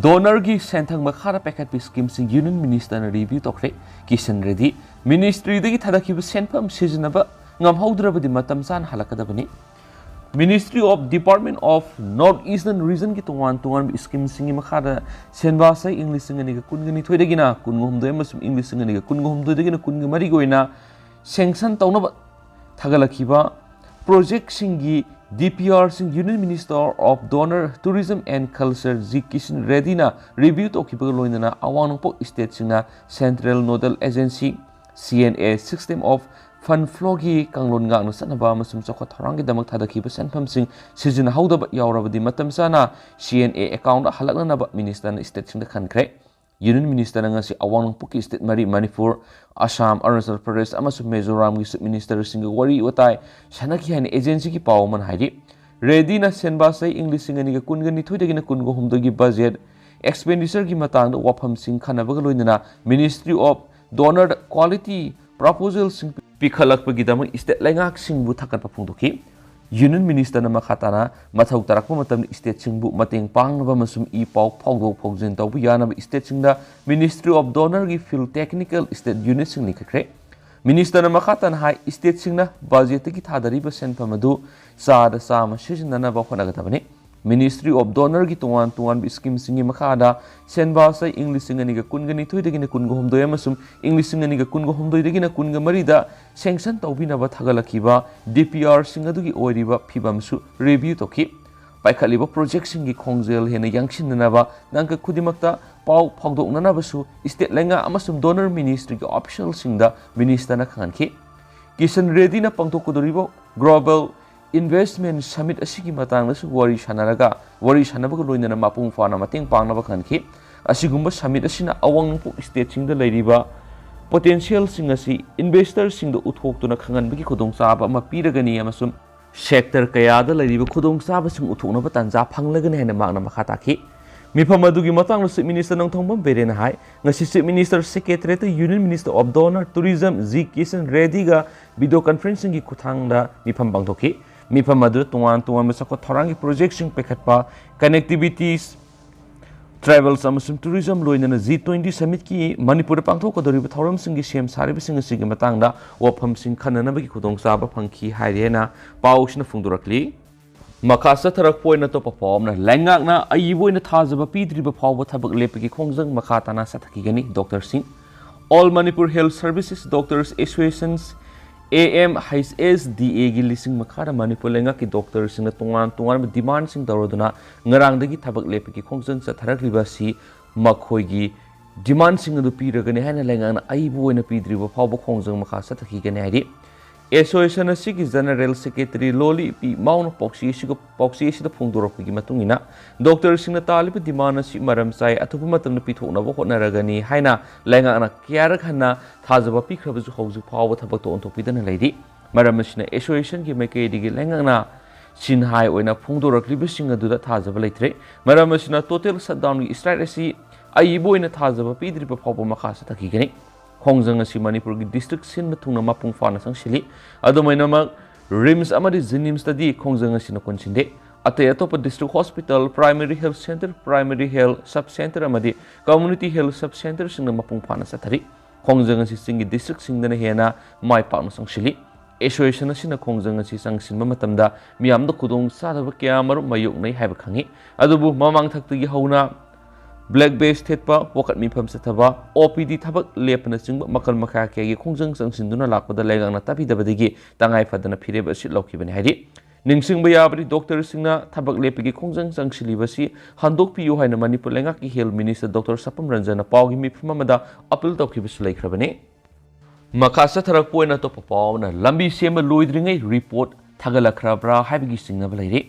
DoNER ꯒꯤ ꯁꯦꯟꯊꯪ ꯃꯈꯥꯗ ꯄꯥꯏꯈꯠꯄ scheme ꯁꯤꯡ Union Minister ꯅ review ꯇꯧꯈ꯭ꯔꯦ꯫ ꯀꯤꯁꯟ ꯔꯦꯗꯤ, Ministry ꯗꯒꯤ ꯊꯥꯗꯈꯤꯕ ꯁꯦꯟꯐꯝ ꯁꯤꯖꯤꯟꯅꯕ ꯉꯝꯍꯧꯗ꯭ꯔꯕꯗꯤ ꯃꯇꯝ ꯆꯥꯅ ꯍꯜꯂꯛꯀꯗꯕꯅꯤ꯫ Ministry of Department of North Eastern Region ꯒꯤ ꯇꯣꯉꯥꯟ ꯇꯣꯉꯥꯟꯕ scheme ꯁꯤꯡꯒꯤ ꯃꯈꯥꯗ ꯁꯦꯟꯕꯥ ꯆꯍꯤ ꯏꯪ ꯂꯤꯁꯤꯡ ꯑꯅꯤꯒ ꯀꯨꯟꯒ ꯅꯤꯊꯣꯏꯗꯒꯤꯅ ꯀꯨꯟꯒ ꯍꯨꯝꯗꯣꯏ ꯑꯃꯁꯨꯡ ꯏꯪ ꯂꯤꯁꯤꯡ ꯑꯅꯤꯒ ꯀꯨꯟꯒ ꯍꯨꯝꯗꯣꯏꯗꯒꯤꯅ ꯀꯨꯟꯒ ꯃꯔꯤꯒꯤ ꯑꯣꯏꯅ sanction ꯇꯧꯅꯕ ꯊꯥꯒꯠꯂꯛꯈꯤꯕ project ꯁꯤꯡꯒꯤ DPR ꯁꯤꯡ Union Minister of DoNER, Tourism and Culture G Kishan ꯔꯦꯗꯤꯅ review ꯇꯧꯈꯤꯕꯒ ꯂꯣꯏꯅꯅ ꯑꯋꯥꯡ ꯅꯣꯡꯄꯣꯛ state ꯁꯤꯡꯅ Central Nodal Agency, C N A system of fund flow ꯒꯤ ꯀꯥꯡꯂꯣꯟ ꯉꯥꯛꯅ ꯆꯠꯅꯕ ꯑꯃꯁꯨꯡ ꯆꯥꯎꯈꯠ ꯊꯧꯔꯥꯡꯒꯤꯗꯃꯛ ꯊꯥꯗꯈꯤꯕ ꯁꯦꯟꯐꯝꯁꯤꯡ ꯁꯤꯖꯤꯟꯅꯍꯧꯗꯕ ꯌꯥꯎꯔꯕꯗꯤ ꯃꯇꯝ ꯆꯥꯅ C N A account the ꯍꯜꯂꯛꯅꯅꯕ Minister ꯅ state ꯁꯤꯡꯗ ꯈꯟꯈ꯭ꯔꯦ꯫ Union Minister ꯅ ꯉꯁꯤ ꯑꯋꯥꯡ ꯅꯣꯡꯄꯣꯛꯀꯤ state ꯃꯔꯤ, ꯃꯅꯤꯄꯨꯔ, ꯑꯁꯥꯝ, ꯑꯔꯨꯅꯥꯆꯜ ꯄ꯭ꯔꯗꯦꯁ ꯑꯃꯁꯨꯡ ꯃꯤꯖꯣꯔꯥꯝꯒꯤ Chief Minister ꯁꯤꯡꯒ ꯋꯥꯔꯤ ꯋꯥꯇꯥꯏ ꯁꯥꯟꯅꯈꯤ ꯍꯥꯏꯅ agency ꯒꯤ ꯄꯥꯎ ꯑꯃꯅ ꯍꯥꯏꯔꯤ꯫ ꯔꯦꯗꯤꯅ ꯁꯦꯟꯕꯥ ꯆꯍꯤ ꯏꯪ ꯂꯤꯁꯤꯡ ꯑꯅꯤꯒ ꯀꯨꯟꯒ ꯅꯤꯊꯣꯏꯗꯒꯤꯅ ꯀꯨꯟꯒ ꯍꯨꯝꯗꯣꯏꯒꯤ budget expenditure ꯒꯤ ꯃꯇꯥꯡꯗ ꯋꯥꯐꯝꯁꯤꯡ ꯈꯟꯅꯕꯒ ꯂꯣꯏꯅꯅ Ministry of DoNER the quality proposal ꯁꯤꯡ ꯄꯤꯈꯠꯂꯛꯄꯒꯤꯗꯃꯛ state ꯂꯩꯉꯥꯛꯁꯤꯡꯕꯨ ꯊꯥꯒꯠꯄ ꯐꯣꯡꯗꯣꯛꯈꯤ꯫ Union Minister ꯅ ꯃꯈꯥ ꯇꯥꯅ ꯃꯊꯧ ꯇꯥꯔꯛꯄ ꯃꯇꯝꯗ state ꯁꯤꯡꯕꯨ ꯃꯇꯦꯡ ꯄꯥꯡꯅꯕ ꯑꯃꯁꯨꯡ ꯏ ꯄꯥꯎ ꯐꯥꯎꯗꯣꯛ ꯐꯥꯎꯖꯤꯟ ꯇꯧꯕ ꯌꯥꯅꯕ state ꯁꯤꯡꯗ Ministry of DoNER ꯒꯤ field technical state unit ꯁꯤꯡ ꯂꯤꯡꯈꯠꯈ꯭ꯔꯦ꯫ Minister ꯅ ꯃꯈꯥ ꯇꯥꯅ ꯍꯥꯏ, state ꯁꯤꯡꯅ budget ꯇꯒꯤ ꯊꯥꯗꯔꯤꯕ ꯁꯦꯟꯐꯝ ꯑꯗꯨ ꯆꯥꯗ ꯆꯥꯝꯃ ꯁꯤꯖꯤꯟꯅꯅꯕ ꯍꯣꯠꯅꯒꯗꯕꯅꯤ꯫ Ministry of Donor-ꯒꯤ ꯇꯣꯉꯥꯟ ꯇꯣꯉꯥꯟꯕ scheme-ꯁꯤꯡꯒꯤ ꯃꯈꯥꯗ ꯁꯦꯟꯕꯥꯁꯦ ꯏꯪ ꯂꯤꯁꯤꯡ ꯑꯅꯤꯒ ꯀꯨꯟꯒ ꯅꯤꯊꯣꯏꯗꯒꯤꯅ ꯀꯨꯟꯒ ꯍꯨꯝꯗꯣꯏ ꯑꯃꯁꯨꯡ ꯏꯪ ꯂꯤꯁꯤꯡ ꯑꯅꯤꯒ ꯀꯨꯟꯒ ꯍꯨꯝꯗꯣꯏꯗꯒꯤꯅ ꯀꯨꯟꯒ ꯃꯔꯤꯗ sanction ꯇꯧꯕꯤꯅꯕ ꯊꯥꯒꯠꯂꯛꯈꯤꯕ D P R-ꯁꯤꯡ ꯑꯗꯨꯒꯤ ꯑꯣꯏꯔꯤꯕ ꯐꯤꯕꯝꯁꯨ review ꯇꯧꯈꯤ꯫ ꯄꯥꯏꯈꯠꯂꯤꯕ project-ꯁꯤꯡꯒꯤ ꯈꯣꯡꯖꯦꯜ ꯍꯦꯟꯅ ꯌꯥꯡꯁꯤꯟꯅꯅꯕ ꯇꯥꯡꯀꯛ ꯈꯨꯗꯤꯡꯃꯛꯇ ꯄꯥꯎ ꯐꯥꯎꯗꯣꯛꯅꯅꯕꯁꯨ state ꯂꯩꯉꯥꯛ ꯑꯃꯁꯨꯡ Donor Ministry-ꯒꯤ official-ꯁꯤꯡꯗ Minister-ꯅ ꯈꯪꯍꯟꯈꯤ꯫ Kisan ꯔꯦꯗꯤꯅ ꯄꯥꯡꯊꯣꯛꯀꯗꯧꯔꯤꯕ Global Investment Summit ꯑꯁꯤꯒꯤ ꯃꯇꯥꯡꯗꯁꯨ ꯋꯥꯔꯤ ꯁꯥꯟꯅꯔꯒ, ꯋꯥꯔꯤ ꯁꯥꯟꯅꯕꯒ ꯂꯣꯏꯅꯅ ꯃꯄꯨꯡ ꯐꯥꯅ ꯃꯇꯦꯡ ꯄꯥꯡꯅꯕ ꯈꯪꯍꯟꯈꯤ꯫ ꯑꯁꯤꯒꯨꯝꯕ summit ꯑꯁꯤꯅ ꯑꯋꯥꯡ ꯅꯣꯡꯄꯣꯛ state-ꯁꯤꯡꯗ ꯂꯩꯔꯤꯕ potential-ꯁꯤꯡ ꯑꯁꯤ investor-ꯁꯤꯡꯗ ꯎꯠꯊꯣꯛꯇꯨꯅ ꯈꯪꯍꯟꯕꯒꯤ ꯈꯨꯗꯣꯡꯆꯥꯕ ꯑꯃ ꯄꯤꯔꯒꯅꯤ ꯑꯃꯁꯨꯡ sector ꯀꯌꯥꯗ ꯂꯩꯔꯤꯕ ꯈꯨꯗꯣꯡꯆꯥꯕꯁꯤꯡ ꯎꯠꯊꯣꯛꯅꯕ ꯇꯥꯟꯖꯥ ꯐꯪꯂꯒꯅꯤ ꯍꯥꯏꯅ ꯃꯍꯥꯛꯅ ꯃꯈꯥ ꯇꯥꯈꯤ꯫ ꯃꯤꯐꯝ ꯑꯗꯨꯒꯤ ꯃꯇꯥꯡꯗꯁꯨ Minister ꯅꯣꯡꯊꯣꯝꯕꯝ ꯕꯤꯔꯦꯟꯅ ꯍꯥꯏ, ꯉꯁꯤ Chief Minister Secretariat-ꯇ Union Minister of Donor Tourism G Kisan ꯔꯦꯗꯤꯒ video conferencing-ꯒꯤ ꯈꯨꯠꯊꯥꯡꯗ ꯃꯤꯐꯝ ꯄꯥꯡꯊꯣꯛꯈꯤ꯫ ꯃꯤꯐꯝ ꯑꯗꯨꯗ ꯇꯣꯉꯥꯟ ꯇꯣꯉꯥꯟꯕ ꯆꯥꯎꯈꯠ ꯊꯧꯔꯥꯡꯒꯤ project-ꯁꯤꯡ ꯄꯥꯏꯈꯠꯄ, connectivities, travels ꯑꯃꯁꯨꯡ tourism, ꯂꯣꯏꯅꯅ G twenty summit-ꯀꯤ ꯃꯅꯤꯄꯨꯔꯗ ꯄꯥꯡꯊꯣꯛꯀꯗꯧꯔꯤꯕ ꯊꯧꯔꯝꯁꯤꯡꯒꯤ ꯁꯦꯝ ꯁꯥꯔꯤꯕꯁꯤꯡ ꯑꯁꯤꯒꯤ ꯃꯇꯥꯡꯗ ꯋꯥꯐꯝꯁꯤꯡ ꯈꯟꯅꯅꯕꯒꯤ ꯈꯨꯗꯣꯡꯆꯥꯕ ꯐꯪꯈꯤ ꯍꯥꯏꯔꯤ ꯍꯥꯏꯅ ꯄꯥꯎꯁꯤꯅ ꯐꯣꯡꯗꯣꯔꯛꯂꯤ꯫ ꯃꯈꯥ ꯆꯠꯊꯔꯛꯄ ꯑꯣꯏꯅ ꯑꯇꯣꯞꯄ ꯄꯥꯎ ꯑꯃꯅ, ꯂꯩꯉꯥꯛꯅ ꯑꯏꯕ ꯑꯣꯏꯅ ꯊꯥꯖꯕ ꯄꯤꯗ꯭ꯔꯤꯕ ꯐꯥꯎꯕ ꯊꯕꯛ ꯂꯦꯞꯄꯒꯤ ꯈꯣꯡꯖꯪ ꯃꯈꯥ ꯇꯥꯅ ꯆꯠꯊꯈꯤꯒꯅꯤ꯫ Doctor-ꯁꯤꯡ, All Manipur Health Services Doctors Associations, A M H S D A-ꯒꯤ ꯂꯤꯁꯤꯡ ꯃꯈꯥꯗ ꯃꯅꯤꯄꯨꯔ ꯂꯩꯉꯥꯛꯀꯤ doctor-ꯁꯤꯡꯅ ꯇꯣꯉꯥꯟ ꯇꯣꯉꯥꯟꯕ demand-ꯁꯤꯡ ꯇꯧꯔꯗꯨꯅ ꯉꯔꯥꯡꯗꯒꯤ ꯊꯕꯛ ꯂꯦꯞꯄꯒꯤ ꯈꯣꯡꯖꯪ ꯆꯠꯊꯔꯛꯂꯤꯕ ꯑꯁꯤ ꯃꯈꯣꯏꯒꯤ demand-ꯁꯤꯡ ꯑꯗꯨ ꯄꯤꯔꯒꯅꯤ ꯍꯥꯏꯅ ꯂꯩꯉꯥꯛꯅ ꯑꯏꯕ ꯑꯣꯏꯅ ꯄꯤꯗ꯭ꯔꯤꯕ ꯐꯥꯎꯕ ꯈꯣꯡꯖꯪ ꯃꯈꯥ ꯆꯠꯊꯈꯤꯒꯅꯤ ꯍꯥꯏꯔꯤ꯫ Association ꯑꯁꯤꯒꯤ General Secretary ꯂꯣꯂꯤ ꯄꯤ ꯃꯥꯎꯅ ꯄꯥꯎꯆꯦ ꯑꯁꯤꯒ, ꯄꯥꯎꯆꯦ ꯑꯁꯤꯗ ꯐꯣꯡꯗꯣꯔꯛꯄꯒꯤ ꯃꯇꯨꯡ ꯏꯟꯅ, doctor-ꯁꯤꯡꯅ ꯇꯥꯜꯂꯤꯕ demand ꯑꯁꯤ ꯃꯔꯝ ꯆꯥꯏ, ꯑꯊꯨꯕ ꯃꯇꯝꯗ ꯄꯤꯊꯣꯛꯅꯕ ꯍꯣꯠꯅꯔꯒꯅꯤ ꯍꯥꯏꯅ ꯂꯩꯉꯥꯛꯅ ꯀꯌꯥꯔꯛ ꯍꯟꯅ ꯊꯥꯖꯕ ꯄꯤꯈ꯭ꯔꯕꯁꯨ ꯍꯧꯖꯤꯛ ꯐꯥꯎꯕ ꯊꯕꯛꯇ ꯑꯣꯟꯊꯣꯛꯄꯤꯗꯅ ꯂꯩꯔꯤ꯫ ꯃꯔꯝ ꯑꯁꯤꯅ association-ꯒꯤ ꯃꯥꯏꯀꯩꯗꯒꯤ ꯂꯩꯉꯥꯛꯅ ꯁꯤꯟꯍꯥꯏ ꯑꯣꯏꯅ ꯐꯣꯡꯗꯣꯔꯛꯂꯤꯕꯁꯤꯡ ꯑꯗꯨꯗ ꯊꯥꯖꯕ ꯂꯩꯇ꯭ꯔꯦ꯫ ꯃꯔꯝ ꯑꯁꯤꯅ total shutdown-ꯒꯤ strike ꯑꯁꯤ ꯑꯏꯕ ꯑꯣꯏꯅ ꯊꯥꯖꯕ ꯄꯤꯗ꯭ꯔꯤꯕ ꯐꯥꯎꯕ ꯃꯈꯥ ꯆꯠꯊꯈꯤꯒꯅꯤ꯫ ꯈꯣꯡꯖꯪ ꯑꯁꯤ ꯃꯅꯤꯄꯨꯔꯒꯤ district ꯁꯤꯟꯕ ꯊꯨꯡꯅ ꯃꯄꯨꯡ ꯐꯥꯅ ꯆꯪꯁꯤꯜꯂꯤ꯫ ꯑꯗꯨꯝ ꯑꯣꯏꯅꯃꯛ, RIMS ꯑꯃꯗꯤ JNIMS-ꯇꯗꯤ ꯈꯣꯡꯖꯪ ꯑꯁꯤꯅ ꯀꯣꯟꯁꯤꯟꯗꯦ꯫ ꯑꯇꯩ ꯑꯇꯣꯞꯄ district hospital, primary health center, primary health sub center ꯑꯃꯗꯤ community health sub center-ꯁꯤꯡꯗ ꯃꯄꯨꯡ ꯐꯥꯅ ꯆꯠꯊꯔꯤ꯫ ꯈꯣꯡꯖꯪ ꯑꯁꯤ ꯆꯤꯡꯒꯤ district-ꯁꯤꯡꯗꯅ ꯍꯦꯟꯅ ꯃꯥꯏ ꯄꯥꯛꯅ ꯆꯪꯁꯤꯜꯂꯤ꯫ ꯑꯦꯁꯣꯁꯤꯌꯦꯁꯟ ꯑꯁꯤꯅ ꯈꯣꯡꯖꯪ ꯑꯁꯤ ꯆꯪꯁꯤꯟꯕ ꯃꯇꯝꯗ ꯃꯤꯌꯥꯝꯗ ꯈꯨꯗꯣꯡ ꯆꯥꯗꯕ ꯀꯌꯥ ꯑꯃꯔꯨꯝ ꯃꯥꯌꯣꯛꯅꯩ ꯍꯥꯏꯕ ꯈꯪꯉꯤ꯫ ꯑꯗꯨꯕꯨ ꯃꯃꯥꯡꯊꯛꯇꯒꯤ ꯍꯧꯅ black badge ꯊꯦꯠꯄ, ꯋꯥꯀꯠ ꯃꯤꯐꯝ ꯆꯠꯊꯕ, ꯑꯣ ꯄꯤ ꯗꯤ ꯊꯕꯛ ꯂꯦꯞꯄꯅꯆꯤꯡꯕ ꯃꯈꯜ ꯃꯈꯥ ꯀꯌꯥꯒꯤ ꯈꯣꯡꯖꯪ ꯆꯪꯁꯤꯟꯗꯨꯅ ꯂꯥꯛꯄꯗ ꯂꯩꯉꯥꯛꯅ ꯇꯥꯕꯤꯗꯕꯗꯒꯤ ꯇꯉꯥꯏ ꯐꯗꯅ ꯐꯤꯔꯦꯞ ꯑꯁꯤ ꯂꯧꯈꯤꯕꯅꯤ ꯍꯥꯏꯔꯤ꯫ ꯅꯤꯡꯁꯤꯡꯕ ꯌꯥꯕꯗꯤ, ꯗꯣꯛꯇꯔꯁꯤꯡꯅ ꯊꯕꯛ ꯂꯦꯞꯄꯒꯤ ꯈꯣꯡꯖꯪ ꯆꯪꯁꯤꯜꯂꯤꯕꯁꯤ ꯍꯟꯗꯣꯛꯄꯤꯌꯨ ꯍꯥꯏꯅ ꯃꯅꯤꯄꯨꯔ ꯂꯩꯉꯥꯛꯀꯤ health minister ꯗꯣꯛꯇꯔ ꯁꯄꯝ ꯔꯟꯖꯟꯅ ꯄꯥꯎꯒꯤ ꯃꯤꯐꯝ ꯑꯃꯗ appeal ꯇꯧꯈꯤꯕꯁꯨ ꯂꯩꯈ꯭ꯔꯕꯅꯤ꯫ ꯃꯈꯥ ꯆꯠꯊꯔꯛꯄ ꯑꯣꯏꯅ ꯑꯇꯣꯞꯄ ꯄꯥꯎ ꯑꯃꯅ, ꯂꯝꯕꯤ ꯁꯦꯝꯕ ꯂꯣꯏꯗ꯭ꯔꯤꯉꯩ report ꯊꯥꯒꯠꯂꯛꯈ꯭ꯔꯕ꯭ꯔꯥ ꯍꯥꯏꯕꯒꯤ ꯆꯤꯡꯅꯕ ꯂꯩꯔꯤ꯫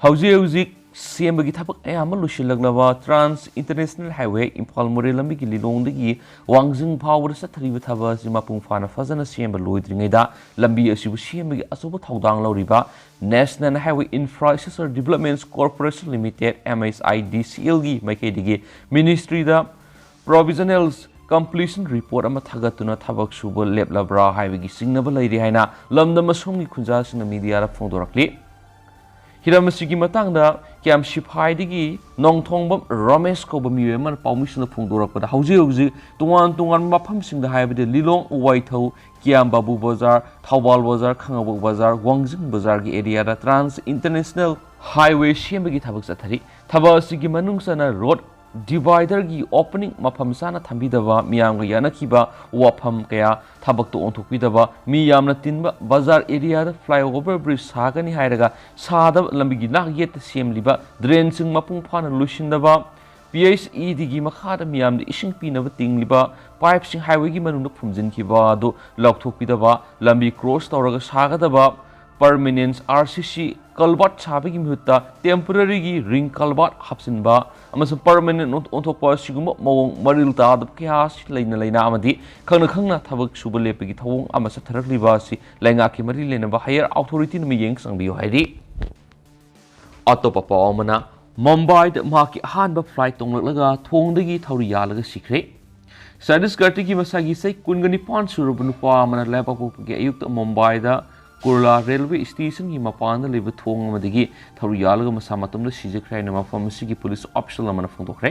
ꯍꯧꯖꯤꯛ ꯍꯧꯖꯤꯛ ꯁꯦꯝꯕꯒꯤ ꯊꯕꯛ ꯑꯌꯥꯝꯕ ꯂꯣꯏꯁꯤꯜꯂꯛꯂꯕ Trans International Highway ꯏꯝꯐꯥꯜ ꯃꯣꯔꯦ ꯂꯝꯕꯤꯒꯤ ꯂꯤꯂꯣꯡꯗꯒꯤ ꯋꯥꯡꯖꯤꯡ ꯐꯥꯎꯕꯗ ꯆꯠꯊꯔꯤꯕ ꯊꯕꯛ ꯑꯁꯤ ꯃꯄꯨꯡ ꯐꯥꯅ ꯐꯖꯅ ꯁꯦꯝꯕ ꯂꯣꯏꯗ꯭ꯔꯤꯉꯩꯗ ꯂꯝꯕꯤ ꯑꯁꯤꯕꯨ ꯁꯦꯝꯕꯒꯤ ꯑꯆꯧꯕ ꯊꯧꯗꯥꯡ ꯂꯧꯔꯤꯕ National Highway Infrastructure Development Corporation Limited, M H I D C L ꯒꯤ ꯃꯥꯏꯀꯩꯗꯒꯤ ministry ꯗ provisional completion report ꯑꯃ ꯊꯥꯒꯠꯇꯨꯅ ꯊꯕꯛ ꯁꯨꯕ ꯂꯦꯞꯂꯕ꯭ꯔꯥ ꯍꯥꯏꯕꯒꯤ ꯆꯤꯡꯅꯕ ꯂꯩꯔꯤ ꯍꯥꯏꯅ ꯂꯝꯗꯝ ꯑꯁꯣꯝꯒꯤ ꯈꯨꯟꯖꯥꯁꯤꯡꯅ media ꯗ ꯐꯣꯡꯗꯣꯔꯛꯂꯤ꯫ ꯍꯤꯔꯝ ꯑꯁꯤꯒꯤ ꯃꯇꯥꯡꯗ ꯀ꯭ꯌꯥꯝ ꯁꯤꯐꯥꯏꯗꯒꯤ ꯅꯣꯡꯊꯣꯡꯕꯝ ꯔꯃꯦꯁ ꯀꯧꯕ ꯃꯤꯑꯣꯏ ꯑꯃꯅ ꯄꯥꯎꯃꯤꯁꯤꯡꯗ ꯐꯣꯡꯗꯣꯔꯛꯄꯗ, ꯍꯧꯖꯤꯛ ꯍꯧꯖꯤꯛ ꯇꯣꯉꯥꯟ ꯇꯣꯉꯥꯟꯕ ꯃꯐꯝꯁꯤꯡꯗ, ꯍꯥꯏꯕꯗꯤ ꯂꯤꯂꯣꯡ, ꯋꯥꯏꯊꯧ, ꯀ꯭ꯌꯥꯝ ꯕꯥꯕꯨ ꯕꯖꯥꯔ, ꯊꯧꯕꯥꯜ ꯕꯖꯥꯔ, ꯈꯥꯉꯕꯣꯛ ꯕꯖꯥꯔ, ꯋꯥꯡꯖꯤꯡ ꯕꯖꯥꯔꯒꯤ area ꯗ Trans International Highway ꯁꯦꯝꯕꯒꯤ ꯊꯕꯛ ꯆꯠꯊꯔꯤ꯫ ꯊꯕꯛ ꯑꯁꯤꯒꯤ ꯃꯅꯨꯡ ꯆꯟꯅ road divider ꯒꯤ opening ꯃꯐꯝ ꯆꯥꯅ ꯊꯝꯕꯤꯗꯕ, ꯃꯤꯌꯥꯝꯒ ꯌꯥꯅꯈꯤꯕ ꯋꯥꯐꯝ ꯀꯌꯥ ꯊꯕꯛꯇ ꯑꯣꯟꯊꯣꯛꯄꯤꯗꯕ, ꯃꯤ ꯌꯥꯝꯅ ꯇꯤꯟꯕ ꯕꯖꯥꯔ area ꯗ flyover bridge ꯁꯥꯒꯅꯤ ꯍꯥꯏꯔꯒ ꯁꯥꯗꯕ, ꯂꯝꯕꯤꯒꯤ ꯅꯥꯛ ꯌꯦꯠꯇ ꯁꯦꯝꯂꯤꯕ drain ꯁꯤꯡ ꯃꯄꯨꯡ ꯐꯥꯅ ꯂꯣꯏꯁꯤꯟꯗꯕ, P H E D ꯒꯤ ꯃꯈꯥꯗ ꯃꯤꯌꯥꯝꯗ ꯏꯁꯤꯡ ꯄꯤꯅꯕ ꯇꯤꯡꯂꯤꯕ pipe ꯁꯤꯡ highway ꯒꯤ ꯃꯅꯨꯡꯗ ꯐꯨꯝꯖꯤꯟꯈꯤꯕ ꯑꯗꯨ ꯂꯧꯊꯣꯛꯄꯤꯗꯕ, ꯂꯝꯕꯤ cross ꯇꯧꯔꯒ ꯁꯥꯒꯗꯕ permanent R C C culvert ꯁꯥꯕꯒꯤ ꯃꯍꯨꯠꯇ temporary ꯒꯤ ring culvert ꯍꯥꯞꯆꯤꯟꯕ ꯑꯃꯁꯨꯡ permanent ꯑꯣꯟ-, ꯑꯣꯟꯊꯣꯛꯄ ꯑꯁꯤꯒꯨꯝꯕ ꯃꯑꯣꯡ ꯃꯔꯤꯜ ꯇꯥꯗꯕ ꯀꯌꯥ ꯑꯁꯤ ꯂꯩꯅ ꯂꯩꯅ ꯑꯃꯗꯤ ꯈꯪꯅ ꯈꯪꯅ ꯊꯕꯛ ꯁꯨꯕ ꯂꯦꯞꯄꯒꯤ ꯊꯧꯑꯣꯡ ꯑꯃ ꯆꯠꯊꯔꯛꯂꯤꯕ ꯑꯁꯤ ꯂꯩꯉꯥꯛꯀꯤ ꯃꯔꯤ ꯂꯩꯅꯕ higher authority ꯅ ꯃꯤꯠꯌꯦꯡ ꯆꯪꯕꯤꯌꯨ ꯍꯥꯏꯔꯤ꯫ ꯑꯇꯣꯞꯄ ꯄꯥꯎ ꯑꯃꯅ, ꯃꯨꯝꯕꯥꯏꯗ ꯃꯍꯥꯛꯀꯤ ꯑꯍꯥꯟꯕ flight ꯇꯣꯡꯂꯛꯂꯒ ꯊꯣꯡꯗꯒꯤ ꯊꯧꯔꯤ ꯌꯥꯜꯂꯒ ꯁꯤꯈ꯭ꯔꯦ꯫ ꯆꯇꯤꯁꯒꯔꯇꯒꯤ ꯃꯁꯥꯒꯤ ꯆꯍꯤ ꯀꯨꯟꯒ ꯅꯤꯄꯥꯟ ꯁꯨꯔꯕ ꯅꯨꯄꯥ ꯑꯃꯅ ꯂꯩꯕꯥꯛꯄꯣꯛꯄꯒꯤ ꯑꯌꯨꯛꯇ ꯃꯨꯝꯕꯥꯏꯗ ꯀꯨꯔꯂꯥ railway station ꯒꯤ ꯃꯄꯥꯟꯗ ꯂꯩꯕ ꯊꯣꯡ ꯑꯃꯗꯒꯤ ꯊꯧꯔꯤ ꯌꯥꯜꯂꯒ ꯃꯁꯥ ꯃꯇꯣꯝꯇ ꯁꯤꯖꯈ꯭ꯔꯦ ꯍꯥꯏꯅ ꯃꯐꯝ ꯑꯁꯤꯒꯤ police official ꯑꯃꯅ ꯐꯣꯡꯗꯣꯛꯈ꯭ꯔꯦ꯫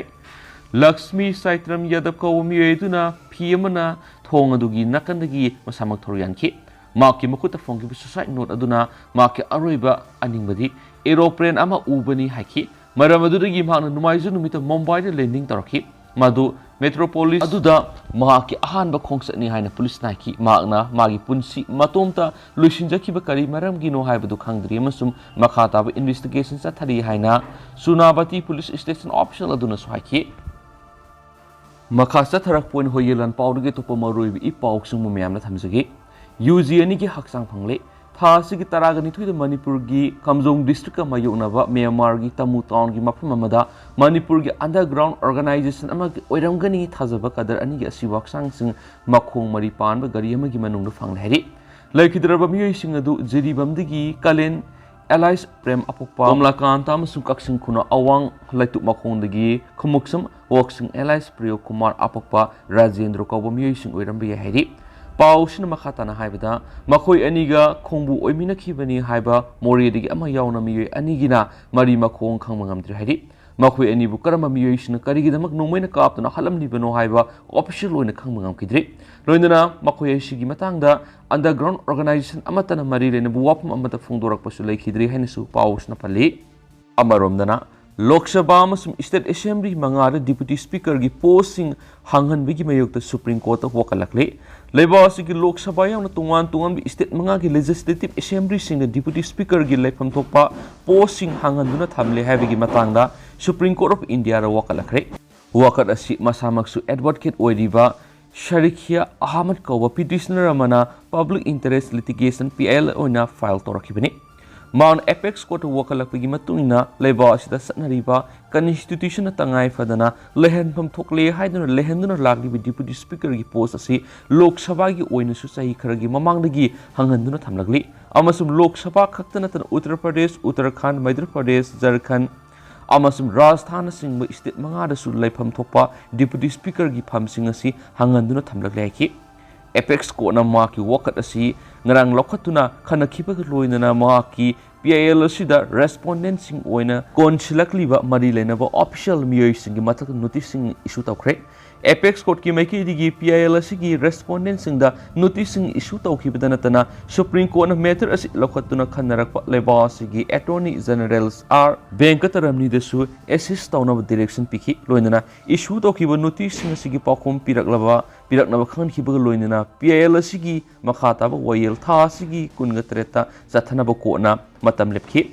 ꯂꯛꯁꯃꯤ ꯆꯥꯏꯇ꯭ꯔꯝ ꯌꯥꯗꯕ ꯀꯧꯕ ꯃꯤꯑꯣꯏ ꯑꯗꯨꯅ ꯐꯤ ꯑꯃꯅ ꯊꯣꯡ ꯑꯗꯨꯒꯤ ꯅꯥꯀꯟꯗꯒꯤ ꯃꯁꯥꯃꯛ ꯊꯧꯔꯤ ꯌꯥꯟꯈꯤ꯫ ꯃꯍꯥꯛꯀꯤ ꯃꯈꯨꯠꯇ ꯐꯪꯈꯤꯕ suicide note ꯑꯗꯨꯅ ꯃꯍꯥꯛꯀꯤ ꯑꯔꯣꯏꯕ ꯑꯅꯤꯡꯕꯗꯤ aeroplane ꯑꯃ ꯎꯕꯅꯤ ꯍꯥꯏꯈꯤ꯫ ꯃꯔꯝ ꯑꯗꯨꯗꯒꯤ ꯃꯍꯥꯛꯅ ꯅꯣꯡꯃꯥꯏꯖꯤꯡ ꯅꯨꯃꯤꯠꯇ ꯃꯨꯝꯕꯥꯏꯗ landing ꯇꯧꯔꯛꯈꯤ꯫ ꯃꯗꯨ metropolis ꯑꯗꯨꯗ ꯃꯍꯥꯛꯀꯤ ꯑꯍꯥꯟꯕ ꯈꯣꯡꯆꯠꯅꯤ ꯍꯥꯏꯅ ꯄꯨꯂꯤꯁꯅ ꯍꯥꯏꯈꯤ꯫ ꯃꯍꯥꯛꯅ ꯃꯥꯒꯤ ꯄꯨꯟꯁꯤ ꯃꯇꯣꯝꯇ ꯂꯣꯏꯁꯤꯟꯖꯈꯤꯕ ꯀꯔꯤ ꯃꯔꯝꯒꯤꯅꯣ ꯍꯥꯏꯕꯗꯨ ꯈꯪꯗ꯭ꯔꯤ ꯑꯃꯁꯨꯡ ꯃꯈꯥ ꯇꯥꯕ investigation ꯆꯠꯊꯔꯤ ꯍꯥꯏꯅ ꯁꯨꯅꯥꯕꯇꯤ police station official ꯑꯗꯨꯅꯁꯨ ꯍꯥꯏꯈꯤ꯫ ꯃꯈꯥ ꯆꯠꯊꯔꯛꯄ ꯑꯣꯏꯅ ꯍꯣꯌꯦ ꯂꯥꯟ ꯄꯥꯎꯗꯒꯤ ꯑꯇꯣꯞꯄ ꯃꯔꯨꯑꯣꯏꯕ ꯏ ꯄꯥꯎꯁꯤꯡꯕꯨ ꯃꯌꯥꯝꯅ ꯊꯝꯖꯒꯦ꯫ ꯌꯨ ꯖꯤ ꯑꯅꯤꯒꯤ ꯍꯛꯆꯥꯡ ꯐꯪꯂꯦ꯫ ꯊꯥ ꯑꯁꯤꯒꯤ ꯇꯔꯥꯒ ꯅꯤꯊꯣꯏꯗ ꯃꯅꯤꯄꯨꯔꯒꯤ ꯀꯥꯝꯖꯣꯡ district ꯃꯥꯌꯣꯛꯅꯕ ꯃ꯭ꯌꯥꯟꯃꯥꯔꯒꯤ ꯇꯃꯨ town ꯒꯤ ꯃꯐꯝ ꯑꯃꯗ ꯃꯅꯤꯄꯨꯔꯒꯤ underground organization ꯑꯃꯒꯤ ꯑꯣꯏꯔꯝꯒꯅꯤ ꯊꯥꯖꯕ ꯀꯗꯔ ꯑꯅꯤꯒꯤ ꯑꯁꯤꯕ ꯍꯛꯆꯥꯡꯁꯤꯡ ꯃꯈꯣꯡ ꯃꯔꯤ ꯄꯥꯟꯕ ꯒꯥꯔꯤ ꯑꯃꯒꯤ ꯃꯅꯨꯡꯗ ꯐꯪꯂꯦ ꯍꯥꯏꯔꯤ꯫ ꯂꯩꯈꯤꯗ꯭ꯔꯕ ꯃꯤꯑꯣꯏꯁꯤꯡ ꯑꯗꯨ ꯖꯤꯔꯤꯕꯥꯝꯗꯒꯤ ꯀꯥꯂꯦꯟ alias ꯄ꯭ꯔꯦꯝ ꯑꯄꯣꯛꯄ, ꯀꯣꯝꯂꯥꯀꯥꯟꯇ ꯑꯃꯁꯨꯡ ꯀꯛꯆꯤꯡ ꯈꯨꯅꯧ ꯑꯋꯥꯡ ꯂꯩꯇꯨꯞ ꯃꯈꯣꯡꯗꯒꯤ ꯈꯨꯃꯨꯛꯁꯝ ꯋꯥꯛꯁꯤꯡ alias ꯄ꯭ꯔꯤꯌꯣ ꯀꯨꯃꯥꯔ ꯑꯄꯣꯛꯄ ꯔꯥꯖꯦꯟꯗ꯭ꯔ ꯀꯧꯕ ꯃꯤꯑꯣꯏꯁꯤꯡ ꯑꯣꯏꯔꯝꯕ ꯌꯥꯏ ꯍꯥꯏꯔꯤ꯫ ꯄꯥꯎ ꯑꯁꯤꯅ ꯃꯈꯥ ꯇꯥꯅ ꯍꯥꯏꯕꯗ, ꯃꯈꯣꯏ ꯑꯅꯤꯒ ꯈꯣꯡꯕꯨ ꯑꯣꯏꯃꯤꯟꯅꯈꯤꯕꯅꯤ ꯍꯥꯏꯕ ꯃꯣꯔꯦꯗꯒꯤ ꯑꯃ ꯌꯥꯎꯅ ꯃꯤꯑꯣꯏ ꯑꯅꯤꯒꯤꯅ ꯃꯔꯤ ꯃꯈꯣꯡ ꯈꯪꯕ ꯉꯝꯗ꯭ꯔꯤ ꯍꯥꯏꯔꯤ꯫ ꯃꯈꯣꯏ ꯑꯅꯤꯕꯨ ꯀꯔꯝꯕ ꯃꯤꯑꯣꯏꯁꯤꯡꯅ ꯀꯔꯤꯒꯤꯗꯃꯛ ꯅꯣꯡꯃꯩꯅ ꯀꯥꯞꯇꯨꯅ ꯍꯥꯠꯂꯝꯂꯤꯕꯅꯣ ꯍꯥꯏꯕ official ꯑꯣꯏꯅ ꯈꯪꯕ ꯉꯝꯈꯤꯗ꯭ꯔꯤ꯫ ꯂꯣꯏꯅꯅ ꯃꯈꯣꯏ ꯑꯁꯤꯒꯤ ꯃꯇꯥꯡꯗ underground organization ꯑꯃꯠꯇꯅ ꯃꯔꯤ ꯂꯩꯅꯕ ꯋꯥꯐꯝ ꯑꯃꯠꯇ ꯐꯣꯡꯗꯣꯔꯛꯄꯁꯨ ꯂꯩꯈꯤꯗ꯭ꯔꯤ ꯍꯥꯏꯅꯁꯨ ꯄꯥꯎ ꯑꯁꯤꯅ ꯄꯜꯂꯤ꯫ ꯑꯃꯔꯣꯝꯗꯅ, ꯂꯣꯛ ꯁꯚꯥ ꯑꯃꯁꯨꯡ state assembly ꯃꯉꯥꯗ deputy speaker ꯒꯤ post ꯁꯤꯡ ꯍꯥꯡꯍꯟꯕꯒꯤ ꯃꯥꯌꯣꯛꯇ Supreme Court ꯇ ꯋꯥꯀꯠꯂꯛꯂꯤ꯫ ꯂꯩꯕꯥꯛ ꯑꯁꯤꯒꯤ ꯂꯣꯛ ꯁꯚꯥ ꯌꯥꯎꯅ ꯇꯣꯉꯥꯟ ꯇꯣꯉꯥꯟꯕ state ꯃꯉꯥꯒꯤ legislative assembly ꯁꯤꯡꯗ deputy speaker ꯒꯤ ꯂꯩꯐꯝ ꯊꯣꯛꯄ post ꯁꯤꯡ ꯍꯥꯡꯍꯟꯗꯨꯅ ꯊꯝꯂꯦ ꯍꯥꯏꯕꯒꯤ ꯃꯇꯥꯡꯗ Supreme Court of India ꯗ ꯋꯥꯀꯠꯂꯛꯈ꯭ꯔꯦ꯫ ꯋꯥꯀꯠ ꯑꯁꯤ ꯃꯁꯥꯃꯛꯁꯨ advocate ꯑꯣꯏꯔꯤꯕ ꯁꯔꯤꯈꯤꯌꯥ ꯑꯍꯃꯗ ꯀꯧꯕ petitioner ꯑꯃꯅ public interest litigation, P I L, ꯑꯣꯏꯅ file ꯇꯧꯔꯛꯈꯤꯕꯅꯤ꯫ ꯃꯍꯥꯛꯅ apex court ꯇ ꯋꯥꯀꯠꯂꯛꯄꯒꯤ ꯃꯇꯨꯡ ꯏꯟꯅ ꯂꯩꯕꯥꯛ ꯑꯁꯤꯗ ꯆꯠꯅꯔꯤꯕ constitution ꯅ ꯇꯉꯥꯏ ꯐꯗꯅ ꯂꯩꯍꯟꯐꯝ ꯊꯣꯛꯂꯦ ꯍꯥꯏꯗꯨꯅ ꯂꯩꯍꯟꯗꯨꯅ ꯂꯥꯛꯂꯤꯕ deputy speaker ꯒꯤ post ꯑꯁꯤ ꯂꯣꯛ ꯁꯚꯥꯒꯤ ꯑꯣꯏꯅꯁꯨ ꯆꯍꯤ ꯈꯔꯒꯤ ꯃꯃꯥꯡꯗꯒꯤ ꯍꯥꯡꯍꯟꯗꯨꯅ ꯊꯝꯂꯛꯂꯤ ꯑꯃꯁꯨꯡ ꯂꯣꯛ ꯁꯚꯥ ꯈꯛꯇ ꯅꯠꯇꯅ ꯎꯠꯇꯔ ꯄ꯭ꯔꯗꯦꯁ, ꯎꯠꯇꯔꯈꯟꯗ, ꯃꯩꯙ꯭ꯔ ꯄ꯭ꯔꯗꯦꯁ, ꯖꯔꯈꯟꯗ ꯑꯃꯁꯨꯡ ꯔꯥꯖꯁꯊꯥꯟꯅꯆꯤꯡꯕ state ꯃꯉꯥꯗꯁꯨ ꯂꯩꯐꯝ ꯊꯣꯛꯄ deputy speaker ꯒꯤ ꯐꯝꯁꯤꯡ ꯑꯁꯤ ꯍꯥꯡꯍꯟꯗꯨꯅ ꯊꯝꯂꯛꯂꯦ ꯍꯥꯏꯈꯤ꯫ Apex court ꯅ ꯃꯍꯥꯛꯀꯤ ꯋꯥꯀꯠ ꯑꯁꯤ ꯉꯔꯥꯡ ꯂꯧꯈꯠꯇꯨꯅ ꯈꯟꯅꯈꯤꯕꯒ ꯂꯣꯏꯅꯅ ꯃꯍꯥꯛꯀꯤ P I L ꯑꯁꯤꯗ respondent ꯁꯤꯡ ꯑꯣꯏꯅ ꯀꯣꯟꯁꯤꯜꯂꯛꯂꯤꯕ ꯃꯔꯤ ꯂꯩꯅꯕ official ꯃꯤꯑꯣꯏꯁꯤꯡꯒꯤ ꯃꯊꯛꯇ notice ꯁꯤꯡ issue ꯇꯧꯈ꯭ꯔꯦ꯫ Apex Courtꯀꯤ ꯃꯥꯏꯀꯩꯗꯒꯤ P I L ꯑꯁꯤꯒꯤ respondentꯁꯤꯡꯗ noticeꯁꯤꯡ issue ꯇꯧꯈꯤꯕꯗ ꯅꯠꯇꯅ, Supreme Courtꯅ matter ꯑꯁꯤ ꯂꯧꯈꯠꯇꯨꯅ ꯈꯟꯅꯔꯛꯄ ꯂꯩꯕꯥꯛ ꯑꯁꯤꯒꯤ Attorney General R ꯚꯦꯡꯀꯇꯔꯝꯅꯤꯗꯁꯨ assist ꯇꯧꯅꯕ direction ꯄꯤꯈꯤ꯫ ꯂꯣꯏꯅꯅ issue ꯇꯧꯈꯤꯕ noticeꯁꯤꯡ ꯑꯁꯤꯒꯤ ꯄꯥꯎꯈꯨꯝ ꯄꯤꯔꯛꯂꯕ, ꯄꯤꯔꯛꯅꯕ ꯈꯪꯍꯟꯈꯤꯕꯒ ꯂꯣꯏꯅꯅ P I L ꯑꯁꯤꯒꯤ ꯃꯈꯥ ꯇꯥꯕ ꯋꯥꯌꯦꯜ ꯊꯥ ꯑꯁꯤꯒꯤ ꯀꯨꯟꯒ ꯇꯔꯦꯠꯇ ꯆꯠꯊꯅꯕ courtꯅ ꯃꯇꯝ ꯂꯦꯞꯈꯤ꯫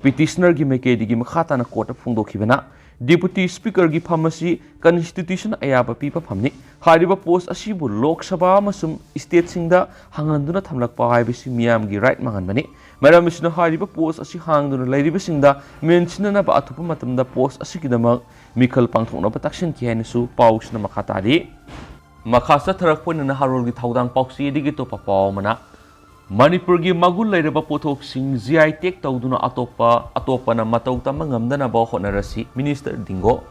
Petitionerꯒꯤ ꯃꯥꯏꯀꯩꯗꯒꯤ ꯃꯈꯥ ꯇꯥꯅ courtꯇ ꯐꯣꯡꯗꯣꯛꯈꯤꯕꯅ, Deputy Speakerꯒꯤ ꯐꯝ ꯑꯁꯤ constitution ꯑꯌꯥꯕ ꯄꯤꯕ ꯐꯝꯅꯤ꯫ ꯍꯥꯏꯔꯤꯕ post ꯑꯁꯤꯕꯨ Lok Sabha ꯑꯃꯁꯨꯡ stateꯁꯤꯡꯗ ꯍꯥꯡꯍꯟꯗꯨꯅ ꯊꯝꯂꯛꯄ ꯍꯥꯏꯕꯁꯤ ꯃꯤꯌꯥꯝꯒꯤ right ꯃꯥꯡꯍꯟꯕꯅꯤ꯫ ꯃꯔꯝ ꯑꯁꯤꯅ ꯍꯥꯏꯔꯤꯕ post ꯑꯁꯤ ꯍꯥꯡꯗꯨꯅ ꯂꯩꯔꯤꯕꯁꯤꯡꯗ ꯃꯦꯟꯁꯤꯟꯅꯅꯕ ꯑꯊꯨꯕ ꯃꯇꯝꯗ post ꯑꯁꯤꯒꯤꯗꯃꯛ ꯃꯤꯈꯜ ꯄꯥꯡꯊꯣꯛꯅꯕ ꯇꯛꯁꯤꯟꯈꯤ ꯍꯥꯏꯅꯁꯨ ꯄꯥꯎꯁꯤꯅ ꯃꯈꯥ ꯇꯥꯔꯤ꯫ ꯃꯈꯥ ꯆꯠꯊꯔꯛꯄ ꯑꯣꯏꯅ ꯅꯍꯥꯔꯣꯜꯒꯤ ꯊꯧꯗꯥꯡ ꯄꯥꯎꯆꯦꯗꯒꯤ ꯑꯇꯣꯞꯄ ꯄꯥꯎ ꯑꯃꯅ, ꯃꯅꯤꯄꯨꯔꯒꯤ ꯃꯒꯨꯟ ꯂꯩꯔꯕ ꯄꯣꯠꯊꯣꯛꯁꯤꯡ G I tag ꯇꯧꯗꯨꯅ ꯑꯇꯣꯞꯄ, ꯑꯇꯣꯞꯄꯅ ꯃꯇꯧ ꯇꯝꯕ ꯉꯝꯗꯅꯕ ꯍꯣꯠꯅꯔꯁꯤ, Minister ꯗꯤꯡꯒꯣ꯫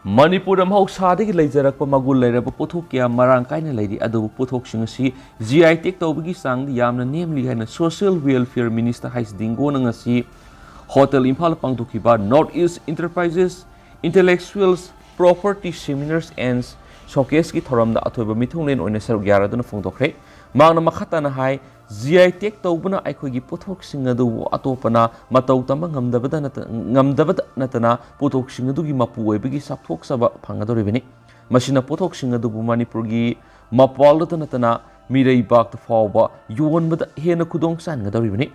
ꯃꯅꯤꯄꯨꯔꯗ ꯃꯍꯧꯁꯥꯗꯒꯤ ꯂꯩꯖꯔꯛꯄ ꯃꯒꯨꯟ ꯂꯩꯔꯕ ꯄꯣꯠꯊꯣꯛ ꯀꯌꯥ ꯃꯔꯥꯡ ꯀꯥꯏꯅ ꯂꯩꯔꯤ, ꯑꯗꯨꯕꯨ ꯄꯣꯠꯊꯣꯛꯁꯤꯡ ꯑꯁꯤ G I tag ꯇꯧꯕꯒꯤ ꯆꯥꯡꯗꯤ ꯌꯥꯝꯅ ꯅꯦꯝꯂꯤ ꯍꯥꯏꯅ Social Welfare Minister ꯍꯩꯁ ꯗꯤꯡꯒꯣꯅ ꯉꯁꯤ Hotel ꯏꯝꯐꯥꯜꯗ ꯄꯥꯡꯊꯣꯛꯈꯤꯕ North East Enterprises Intellectuals Property Seminars and Showcaseꯀꯤ ꯊꯧꯔꯝꯗ ꯑꯊꯣꯏꯕ ꯃꯤꯊꯨꯡꯂꯦꯟ ꯑꯣꯏꯅ ꯁꯔꯨꯛ ꯌꯥꯔꯗꯨꯅ ꯐꯣꯡꯗꯣꯛꯈ꯭ꯔꯦ꯫ ꯃꯍꯥꯛꯅ ꯃꯈꯥ ꯇꯥꯅ ꯍꯥꯏ, G I tag ꯇꯧꯕꯅ ꯑꯩꯈꯣꯏꯒꯤ ꯄꯣꯠꯊꯣꯛꯁꯤꯡ ꯑꯗꯨꯕꯨ ꯑꯇꯣꯞꯄꯅ ꯃꯇꯧ ꯇꯝꯕ ꯉꯝꯗꯕꯗ ꯅꯠꯇ-, ꯉꯝꯗꯕꯗ ꯅꯠꯇꯅ ꯄꯣꯠꯊꯣꯛꯁꯤꯡ ꯑꯗꯨꯒꯤ ꯃꯄꯨ ꯑꯣꯏꯕꯒꯤ ꯆꯥꯎꯊꯣꯛꯆꯕ ꯐꯪꯒꯗꯧꯔꯤꯕꯅꯤ꯫ ꯃꯁꯤꯅ ꯄꯣꯠꯊꯣꯛꯁꯤꯡ ꯑꯗꯨꯕꯨ ꯃꯅꯤꯄꯨꯔꯒꯤ ꯃꯄꯥꯟꯗꯇ ꯅꯠꯇꯅ ꯃꯤꯔꯩꯕꯥꯛꯇ ꯐꯥꯎꯕ ꯌꯣꯟꯕꯗ ꯍꯦꯟꯅ ꯈꯨꯗꯣꯡ ꯆꯥꯍꯟꯒꯗꯧꯔꯤꯕꯅꯤ꯫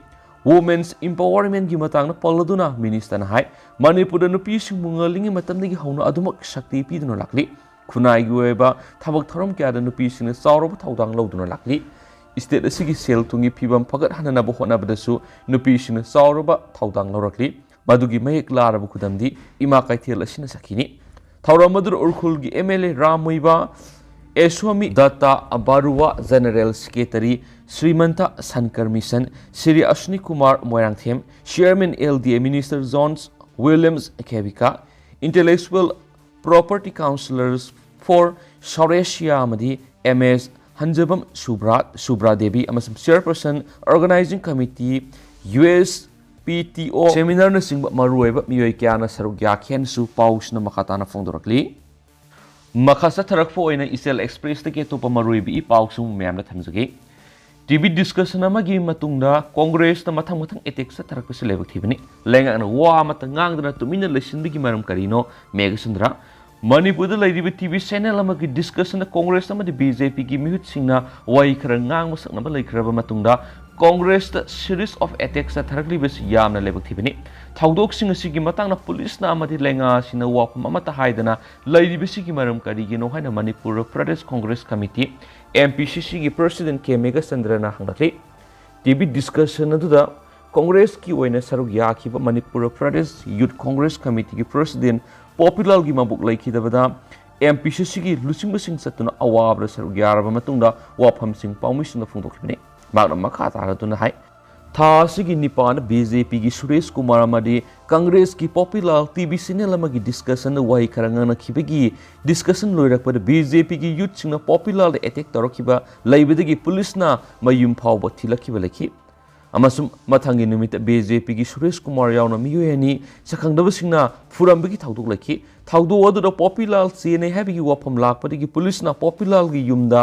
Women's Empowermentꯀꯤ ꯃꯇꯥꯡꯗ ꯄꯜꯂꯗꯨꯅ Ministerꯅ ꯍꯥꯏ, ꯃꯅꯤꯄꯨꯔꯗ ꯅꯨꯄꯤꯁꯤꯡꯕꯨ ꯉꯜꯂꯤꯉꯩ ꯃꯇꯝꯗꯒꯤ ꯍꯧꯅ ꯑꯗꯨꯃꯛ ꯁꯛꯇꯤ ꯄꯤꯗꯨꯅ ꯂꯥꯛꯂꯤ꯫ ꯈꯨꯟꯅꯥꯏꯒꯤ ꯑꯣꯏꯕ ꯊꯕꯛ ꯊꯧꯔꯝ ꯀꯌꯥꯗ ꯅꯨꯄꯤꯁꯤꯡꯅ ꯆꯥꯎꯔꯕ ꯊꯧꯗꯥꯡ ꯂꯧꯗꯨꯅ ꯂꯥꯛꯂꯤ꯫ State ꯑꯁꯤꯒꯤ ꯁꯦꯜ ꯊꯨꯝꯒꯤ ꯐꯤꯕꯝ ꯐꯒꯠꯍꯟꯅꯕ ꯍꯣꯠꯅꯕꯗꯁꯨ ꯅꯨꯄꯤꯁꯤꯡꯅ ꯆꯥꯎꯔꯕ ꯊꯧꯗꯥꯡ ꯂꯧꯔꯛꯂꯤ꯫ ꯃꯗꯨꯒꯤ ꯃꯌꯦꯛ ꯂꯥꯔꯕ ꯈꯨꯗꯝꯗꯤ ꯏꯃꯥ ꯀꯩꯊꯦꯜ ꯑꯁꯤꯅ ꯁꯛꯈꯤꯅꯤ꯫ ꯊꯧꯔꯝ ꯑꯗꯨꯗ ꯎꯈ꯭ꯔꯨꯜꯒꯤ M L A Ram Muiva, Aswami Dutta Baruah, General Secretary Srimanta Sankar Mishra, Shri Ashwini Kumar Moirangthem, Chairman L D A, Minister John Williams Khevika, Intellectual Property Councillors for South Asia ꯑꯃꯗꯤ M S ꯍꯟꯖꯕꯝ ꯁꯨꯕ꯭ꯔꯥ, ꯁꯨꯕ꯭ꯔꯥ ꯗꯦꯕꯤ ꯑꯃꯁꯨꯡ Chairperson Organizing Committee, U S P T O, Seminarꯅꯆꯤꯡꯕ ꯃꯔꯨꯑꯣꯏꯕ ꯃꯤꯑꯣꯏ ꯀꯌꯥꯅ ꯁꯔꯨꯛ ꯌꯥꯈꯤ ꯍꯥꯏꯅꯁꯨ ꯄꯥꯎꯁꯤꯅ ꯃꯈꯥ ꯇꯥꯅ ꯐꯣꯡꯗꯣꯔꯛꯂꯤ꯫ ꯃꯈꯥ ꯆꯠꯊꯔꯛꯄ ꯑꯣꯏꯅ ꯏꯆꯦꯜ ꯑꯦꯛꯁꯄ꯭ꯔꯦꯁꯇꯒꯤ ꯑꯇꯣꯞꯄ ꯃꯔꯨꯑꯣꯏꯕ ꯏ ꯄꯥꯎꯁꯨ ꯃꯌꯥꯝꯗ ꯊꯝꯖꯒꯦ꯫ ꯇꯤ ꯚꯤ ꯗꯤꯁꯀꯁꯟ ꯑꯃꯒꯤ ꯃꯇꯨꯡꯗ ꯀꯣꯡꯒ꯭ꯔꯦꯁꯇ ꯃꯊꯪ ꯃꯊꯪ ꯑꯦꯇꯦꯛ ꯆꯠꯊꯔꯛꯄꯁꯤ ꯂꯥꯏꯕꯛ ꯊꯤꯕꯅꯤ꯫ ꯂꯩꯉꯥꯛꯅ ꯋꯥ ꯑꯃꯠꯇ ꯉꯥꯡꯗꯅ ꯇꯨꯃꯤꯟꯅ ꯂꯩꯁꯤꯟꯕꯒꯤ ꯃꯔꯝ ꯀꯔꯤꯅꯣ? ꯃꯦꯘꯆꯟꯗ꯭ꯔ꯫ ꯃꯅꯤꯄꯨꯔꯗ ꯂꯩꯔꯤꯕ ꯇꯤ ꯚꯤ ꯆꯦꯅꯦꯜ ꯑꯃꯒꯤ ꯗꯤꯁꯀꯁꯟꯗ ꯀꯣꯡꯒ꯭ꯔꯦꯁ ꯑꯃꯗꯤ ꯕꯤ ꯖꯦ ꯄꯤꯒꯤ ꯃꯤꯍꯨꯠꯁꯤꯡꯅ ꯋꯥꯍꯩ ꯈꯔ ꯉꯥꯡꯕ ꯁꯛꯅꯕ ꯂꯩꯈ꯭ꯔꯕ ꯃꯇꯨꯡꯗ ꯀꯣꯡꯒ꯭ꯔꯦꯁꯇ series of attacks ꯆꯠꯊꯔꯛꯂꯤꯕꯁꯤ ꯌꯥꯝꯅ ꯂꯥꯏꯕꯛ ꯊꯤꯕꯅꯤ꯫ ꯊꯧꯗꯣꯛꯁꯤꯡ ꯑꯁꯤꯒꯤ ꯃꯇꯥꯡꯗ ꯄꯨꯂꯤꯁꯅ ꯑꯃꯗꯤ ꯂꯩꯉꯥꯛꯁꯤꯡꯅ ꯋꯥꯐꯝ ꯑꯃꯠꯇ ꯍꯥꯏꯗꯅ ꯂꯩꯔꯤꯕꯁꯤꯒꯤ ꯃꯔꯝ ꯀꯔꯤꯒꯤꯅꯣ ꯍꯥꯏꯅ Manipur Pradesh Congress committee, M P ꯁꯤ ꯁꯤꯒꯤ ꯄ꯭ꯔꯁꯤꯗꯦꯟ ꯀꯦ ꯃꯦꯘꯆꯟꯗ꯭ꯔꯅ ꯍꯪꯂꯛꯂꯤ꯫ ꯇꯤ ꯚꯤ ꯗꯤꯁꯀꯁꯟ ꯑꯗꯨꯗ ꯀꯣꯡꯒ꯭ꯔꯦꯁꯀꯤ ꯑꯣꯏꯅ ꯁꯔꯨꯛ ꯌꯥꯈꯤꯕ ꯃꯅꯤꯄꯨꯔ ꯄ꯭ꯔꯗꯦꯁ ꯌꯨꯠ ꯀꯣꯡꯒ꯭ꯔꯦꯁ ꯀꯃꯤꯇꯤꯒꯤ ꯄ꯭ꯔꯁꯤꯗꯦꯟ ꯄꯣꯄꯤꯂꯥꯜꯒꯤ ꯃꯕꯣꯛ ꯂꯩꯈꯤꯗꯕꯗ ꯑꯦꯝ ꯄꯤ ꯁꯤ ꯁꯤꯒꯤ ꯂꯨꯆꯤꯡꯕꯁꯤꯡ ꯆꯠꯇꯨꯅ ꯑꯋꯥꯕꯗ ꯁꯔꯨꯛ ꯌꯥꯔꯕ ꯃꯇꯨꯡꯗ ꯋꯥꯐꯝꯁꯤꯡ ꯄꯥꯎꯃꯤꯁꯤꯡꯗ ꯐꯣꯡꯗꯣꯛꯈꯤꯕꯅꯤ꯫ ꯃꯍꯥꯛꯅ ꯃꯈꯥ ꯇꯥꯔꯗꯨꯅ ꯍꯥꯏ, ꯊꯥ ꯑꯁꯤꯒꯤ ꯅꯤꯄꯥꯟꯗ ꯕꯤ ꯖꯦ ꯄꯤꯒꯤ ꯁꯨꯔꯦꯁ ꯀꯨꯃꯥꯔ ꯑꯃꯗꯤ ꯀꯪꯒ꯭ꯔꯦꯁꯀꯤ ꯄꯣꯄꯤꯂꯥꯜ ꯇꯤ ꯚꯤ ꯆꯦꯅꯦꯜ ꯑꯃꯒꯤ ꯗꯤꯁꯀꯁꯟꯗ ꯋꯥꯍꯩ ꯈꯔ ꯉꯥꯡꯅꯈꯤꯕꯒꯤ ꯗꯤꯁꯀꯁꯟ ꯂꯣꯏꯔꯛꯄꯗ ꯕꯤ ꯖꯦ ꯄꯤꯒꯤ ꯌꯨꯠꯁꯤꯡꯅ ꯄꯣꯄꯤꯂꯥꯜꯗ ꯑꯦꯇꯦꯛ ꯇꯧꯔꯛꯈꯤꯕ ꯂꯩꯕꯗꯒꯤ ꯄꯨꯂꯤꯁꯅ ꯃꯌꯨꯝ ꯐꯥꯎꯕ ꯊꯤꯜꯂꯛꯈꯤꯕ ꯂꯩꯈꯤ꯫ ꯑꯃꯁꯨꯡ ꯃꯊꯪꯒꯤ ꯅꯨꯃꯤꯠꯇ ꯕꯤ ꯖꯦ ꯄꯤꯒꯤ ꯁꯨꯔꯦꯁ ꯀꯨꯃꯥꯔ ꯌꯥꯎꯅ ꯃꯤꯑꯣꯏ ꯑꯅꯤ ꯁꯛꯈꯪꯗꯕꯁꯤꯡꯅ ꯐꯨꯔꯝꯕꯒꯤ ꯊꯧꯗꯣꯛ ꯂꯩꯈꯤ꯫ ꯊꯧꯗꯣꯛ ꯑꯗꯨꯗ ꯄꯣꯄꯤꯂꯥꯜ ꯆꯦꯟꯅꯩ ꯍꯥꯏꯕꯒꯤ ꯋꯥꯐꯝ ꯂꯥꯛꯄꯗꯒꯤ ꯄꯨꯂꯤꯁꯅ ꯄꯣꯄꯤꯂꯥꯜꯒꯤ ꯌꯨꯝꯗ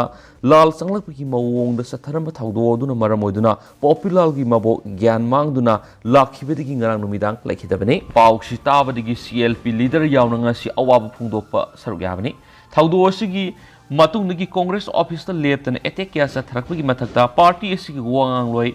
ꯂꯥꯜ ꯆꯪꯂꯛꯄꯒꯤ ꯃꯑꯣꯡꯗ ꯆꯠꯊꯔꯝꯕ ꯊꯧꯗꯣꯛ ꯑꯗꯨꯅ ꯃꯔꯝ ꯑꯣꯏꯗꯨꯅ ꯄꯣꯄꯤꯂꯥꯜꯒꯤ ꯃꯕꯣꯛ ꯒ꯭ꯌꯥꯟ ꯃꯥꯡꯗꯨꯅ ꯂꯥꯛꯈꯤꯕꯗꯒꯤ ꯉꯔꯥꯡ ꯅꯨꯃꯤꯗꯥꯡ ꯂꯩꯈꯤꯗꯕꯅꯤ꯫ ꯄꯥꯎꯁꯤ ꯇꯥꯕꯗꯒꯤ ꯁꯤ ꯑꯦꯜ ꯄꯤ ꯂꯤꯗꯔ ꯌꯥꯎꯅ ꯉꯁꯤ ꯑꯋꯥꯕ ꯐꯣꯡꯗꯣꯛꯄ ꯁꯔꯨꯛ ꯌꯥꯕꯅꯤ꯫ ꯊꯧꯗꯣꯛ ꯑꯁꯤꯒꯤ ꯃꯇꯨꯡꯗꯒꯤ ꯀꯣꯡꯒ꯭ꯔꯦꯁ ꯑꯣꯐꯤꯁꯇ ꯂꯦꯞꯇꯅ ꯑꯦꯇꯦꯛ ꯀꯌꯥ ꯆꯠꯊꯔꯛꯄꯒꯤ ꯃꯊꯛꯇ ꯄꯥꯔꯇꯤ ꯑꯁꯤꯒꯤ ꯋꯥꯉꯥꯡꯂꯣꯏ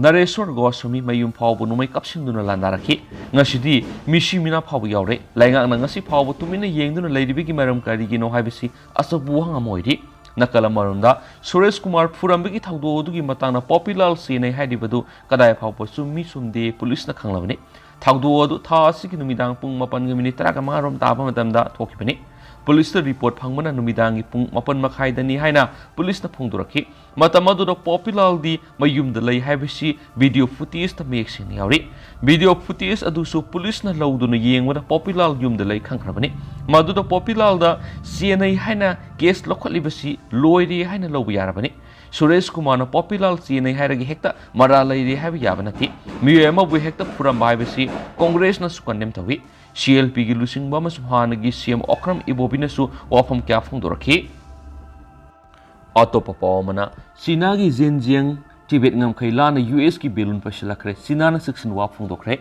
ꯅꯔꯦꯁ꯭ꯋꯔ ꯒꯣꯁ꯭ꯋꯥꯃꯤ ꯃꯌꯨꯝ ꯐꯥꯎꯕ ꯅꯣꯡꯃꯩ ꯀꯥꯞꯁꯤꯟꯗꯨꯅ ꯂꯥꯟꯗꯥꯔꯛꯈꯤ꯫ ꯉꯁꯤꯗꯤ ꯃꯤꯁꯤ ꯃꯤꯅꯥ ꯐꯥꯎꯕ ꯌꯥꯎꯔꯦ꯫ ꯂꯩꯉꯥꯛꯅ ꯉꯁꯤ ꯐꯥꯎꯕ ꯇꯨꯃꯤꯟꯅ ꯌꯦꯡꯗꯨꯅ ꯂꯩꯔꯤꯕꯒꯤ ꯃꯔꯝ ꯀꯔꯤꯒꯤꯅꯣ ꯍꯥꯏꯕꯁꯤ ꯑꯆꯧꯕ ꯋꯥꯍꯪ ꯑꯃ ꯑꯣꯏꯔꯤ꯫ ꯅꯥꯀꯜ ꯑꯃꯔꯣꯝꯗ ꯁꯨꯔꯦꯁ ꯀꯨꯃꯥꯔ ꯐꯨꯔꯝꯕꯒꯤ ꯊꯧꯗꯣꯛ ꯑꯗꯨꯒꯤ ꯃꯇꯥꯡꯗ ꯄꯣꯄꯤꯂꯥꯜ ꯆꯦꯟꯅꯩ ꯍꯥꯏꯔꯤꯕꯗꯨ ꯀꯗꯥꯏ ꯐꯥꯎꯕ ꯆꯨꯝꯃꯤ ꯆꯨꯝꯗꯦ ꯄꯨꯂꯤꯁꯅ ꯈꯪꯂꯕꯅꯤ꯫ ꯊꯧꯗꯣꯛ ꯑꯗꯨ ꯊꯥ ꯑꯁꯤꯒꯤ ꯅꯨꯃꯤꯗꯥꯡ ꯄꯨꯡ ꯃꯥꯄꯟꯒ ꯃꯤꯅꯤꯠ ꯇꯔꯥꯃꯉꯥ ꯔꯣꯝ ꯇꯥꯕ ꯃꯇꯝꯗ ꯊꯣꯛꯈꯤꯕꯅꯤ꯫ ꯄꯨꯂꯤꯁꯇ ꯔꯤꯄꯣꯔꯠ ꯐꯪꯕꯅ ꯅꯨꯃꯤꯗꯥꯡꯒꯤ ꯄꯨꯡ ꯃꯥꯄꯟ ꯃꯈꯥꯏꯗꯅꯤ ꯍꯥꯏꯅ ꯄꯨꯂꯤꯁꯅ ꯐꯣꯡꯗꯣꯔꯛꯈꯤ꯫ ꯃꯇꯝ ꯑꯗꯨꯗ ꯄꯣꯄꯤꯂꯥꯜꯗꯤ ꯃꯌꯨꯝꯗ ꯂꯩ ꯍꯥꯏꯕꯁꯤ ꯚꯤꯗꯤꯑꯣ ꯐꯨꯇꯦꯖꯇ ꯃꯌꯦꯛ ꯁꯦꯡꯅ ꯌꯥꯎꯔꯤ꯫ ꯚꯤꯗꯤꯑꯣ ꯐꯨꯇꯦꯖ ꯑꯗꯨꯁꯨ ꯄꯨꯂꯤꯁꯅ ꯂꯧꯗꯨꯅ ꯌꯦꯡꯕꯗ ꯄꯣꯄꯤꯂꯥꯜ ꯌꯨꯝꯗ ꯂꯩ ꯈꯪꯈ꯭ꯔꯕꯅꯤ꯫ ꯃꯗꯨꯗ ꯄꯣꯄꯤꯂꯥꯜꯗ ꯆꯦꯟꯅꯩ ꯍꯥꯏꯅ ꯀꯦꯁ ꯂꯧꯈꯠꯂꯤꯕꯁꯤ ꯂꯣꯏꯔꯦ ꯍꯥꯏꯅ ꯂꯧꯕ ꯌꯥꯔꯕꯅꯤ꯫ ꯁꯨꯔꯦꯁ ꯀꯨꯃꯥꯔꯅ ꯄꯣꯄꯤꯂꯥꯜ ꯆꯦꯟꯅꯩ ꯍꯥꯏꯔꯒ ꯍꯦꯛꯇ ꯃꯔꯥꯜ ꯂꯩꯔꯦ ꯍꯥꯏꯕ ꯌꯥꯕ ꯅꯠꯇꯦ꯫ ꯃꯤꯑꯣꯏ ꯑꯃꯕꯨ ꯍꯦꯛꯇ ꯐꯨꯔꯝꯕ ꯍꯥꯏꯕꯁꯤ ꯀꯣꯡꯒ꯭ꯔꯦꯁꯅꯁꯨ ꯀꯟꯗꯦꯝ ꯇꯧꯏ꯫ ꯁꯤ ꯑꯦꯜ ꯄꯤꯒꯤ ꯂꯨꯆꯤꯡꯕ ꯑꯃꯁꯨꯡ ꯍꯥꯟꯅꯒꯤ ꯁꯤ ꯑꯦꯝ ꯑꯣꯀ꯭ꯔꯝ ꯏꯕꯣꯕꯤꯅꯁꯨ ꯋꯥꯐꯝ ꯀꯌꯥ ꯐꯣꯡꯗꯣꯔꯛꯈꯤ꯫ ꯑꯇꯣꯞꯄ ꯄꯥꯎ ꯑꯃꯅ, ꯆꯤꯅꯥꯒꯤ ꯖꯦꯟꯖꯤꯌꯥꯡ ꯇꯤꯕꯦꯠ ꯉꯝꯈꯩ ꯂꯥꯟꯅ ꯌꯨ ꯑꯦꯁꯀꯤ ꯕꯦꯂꯨꯟ ꯄꯥꯏꯁꯤꯜꯂꯛꯈ꯭ꯔꯦ꯫ ꯆꯤꯅꯥꯅ ꯆꯦꯛꯁꯤꯟ ꯋꯥ ꯐꯣꯡꯗꯣꯛꯈ꯭ꯔꯦ꯫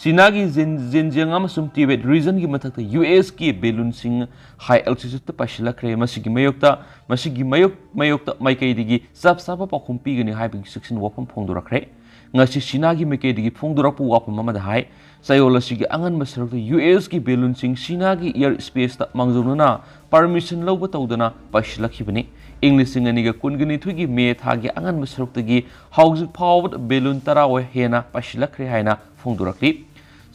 ꯆꯤꯅꯥꯒꯤ ꯖꯦꯟ-, ꯖꯦꯟꯖꯤꯌꯥꯡ ꯑꯃꯁꯨꯡ ꯇꯤꯕꯦꯠ ꯔꯤꯖꯟꯒꯤ ꯃꯊꯛꯇ ꯌꯨ ꯑꯦꯁꯀꯤ ꯕꯦꯂꯨꯟꯁꯤꯡ ꯍꯥꯏ ꯑꯦꯜꯇꯤꯆꯨꯗꯇ ꯄꯥꯏꯁꯤꯜꯂꯛꯈ꯭ꯔꯦ꯫ ꯃꯁꯤꯒꯤ ꯃꯥꯌꯣꯛꯇ, ꯃꯁꯤꯒꯤ ꯃꯥꯌꯣꯛ-, ꯃꯥꯌꯣꯛꯇ ꯃꯥꯏꯀꯩꯗꯒꯤ ꯆꯞ ꯆꯥꯕ ꯄꯥꯎꯈꯨꯝ ꯄꯤꯒꯅꯤ ꯍꯥꯏꯕꯒꯤ ꯆꯦꯛꯁꯤꯟ ꯋꯥꯐꯝ ꯐꯣꯡꯗꯣꯔꯛꯈ꯭ꯔꯦ꯫ ꯉꯁꯤ ꯆꯤꯅꯥꯒꯤ ꯃꯥꯏꯀꯩꯗꯒꯤ ꯐꯣꯡꯗꯣꯔꯛꯄ ꯋꯥꯐꯝ ꯑꯃꯗ ꯍꯥꯏ, ꯆꯌꯣꯜ ꯑꯁꯤꯒꯤ ꯑꯉꯟꯕ ꯁꯔꯨꯛꯇ ꯌꯨ ꯑꯦꯁꯀꯤ ꯕꯦꯂꯨꯟꯁꯤꯡ ꯆꯤꯅꯥꯒꯤ ꯏꯌꯔ ꯁ꯭ꯄꯦꯁꯇ ꯃꯥꯡꯖꯧꯅꯅ ꯄꯔꯃꯤꯁꯟ ꯂꯧꯕ ꯇꯧꯗꯅ ꯄꯥꯏꯁꯤꯜꯂꯛꯈꯤꯕꯅꯤ꯫ ꯏꯪ ꯂꯤꯁꯤꯡ ꯑꯅꯤꯒ ꯀꯨꯟꯒ ꯅꯤꯊꯣꯏꯒꯤ ꯃꯦ ꯊꯥꯒꯤ ꯑꯉꯟꯕ ꯁꯔꯨꯛꯇꯒꯤ ꯍꯧꯖꯤꯛ ꯐꯥꯎꯕꯗ ꯕꯦꯂꯨꯟ ꯇꯔꯥ ꯍꯦꯟꯅ ꯄꯥꯏꯁꯤꯜꯂꯛꯈ꯭ꯔꯦ ꯍꯥꯏꯅ ꯐꯣꯡꯗꯣꯔꯛꯂꯤ꯫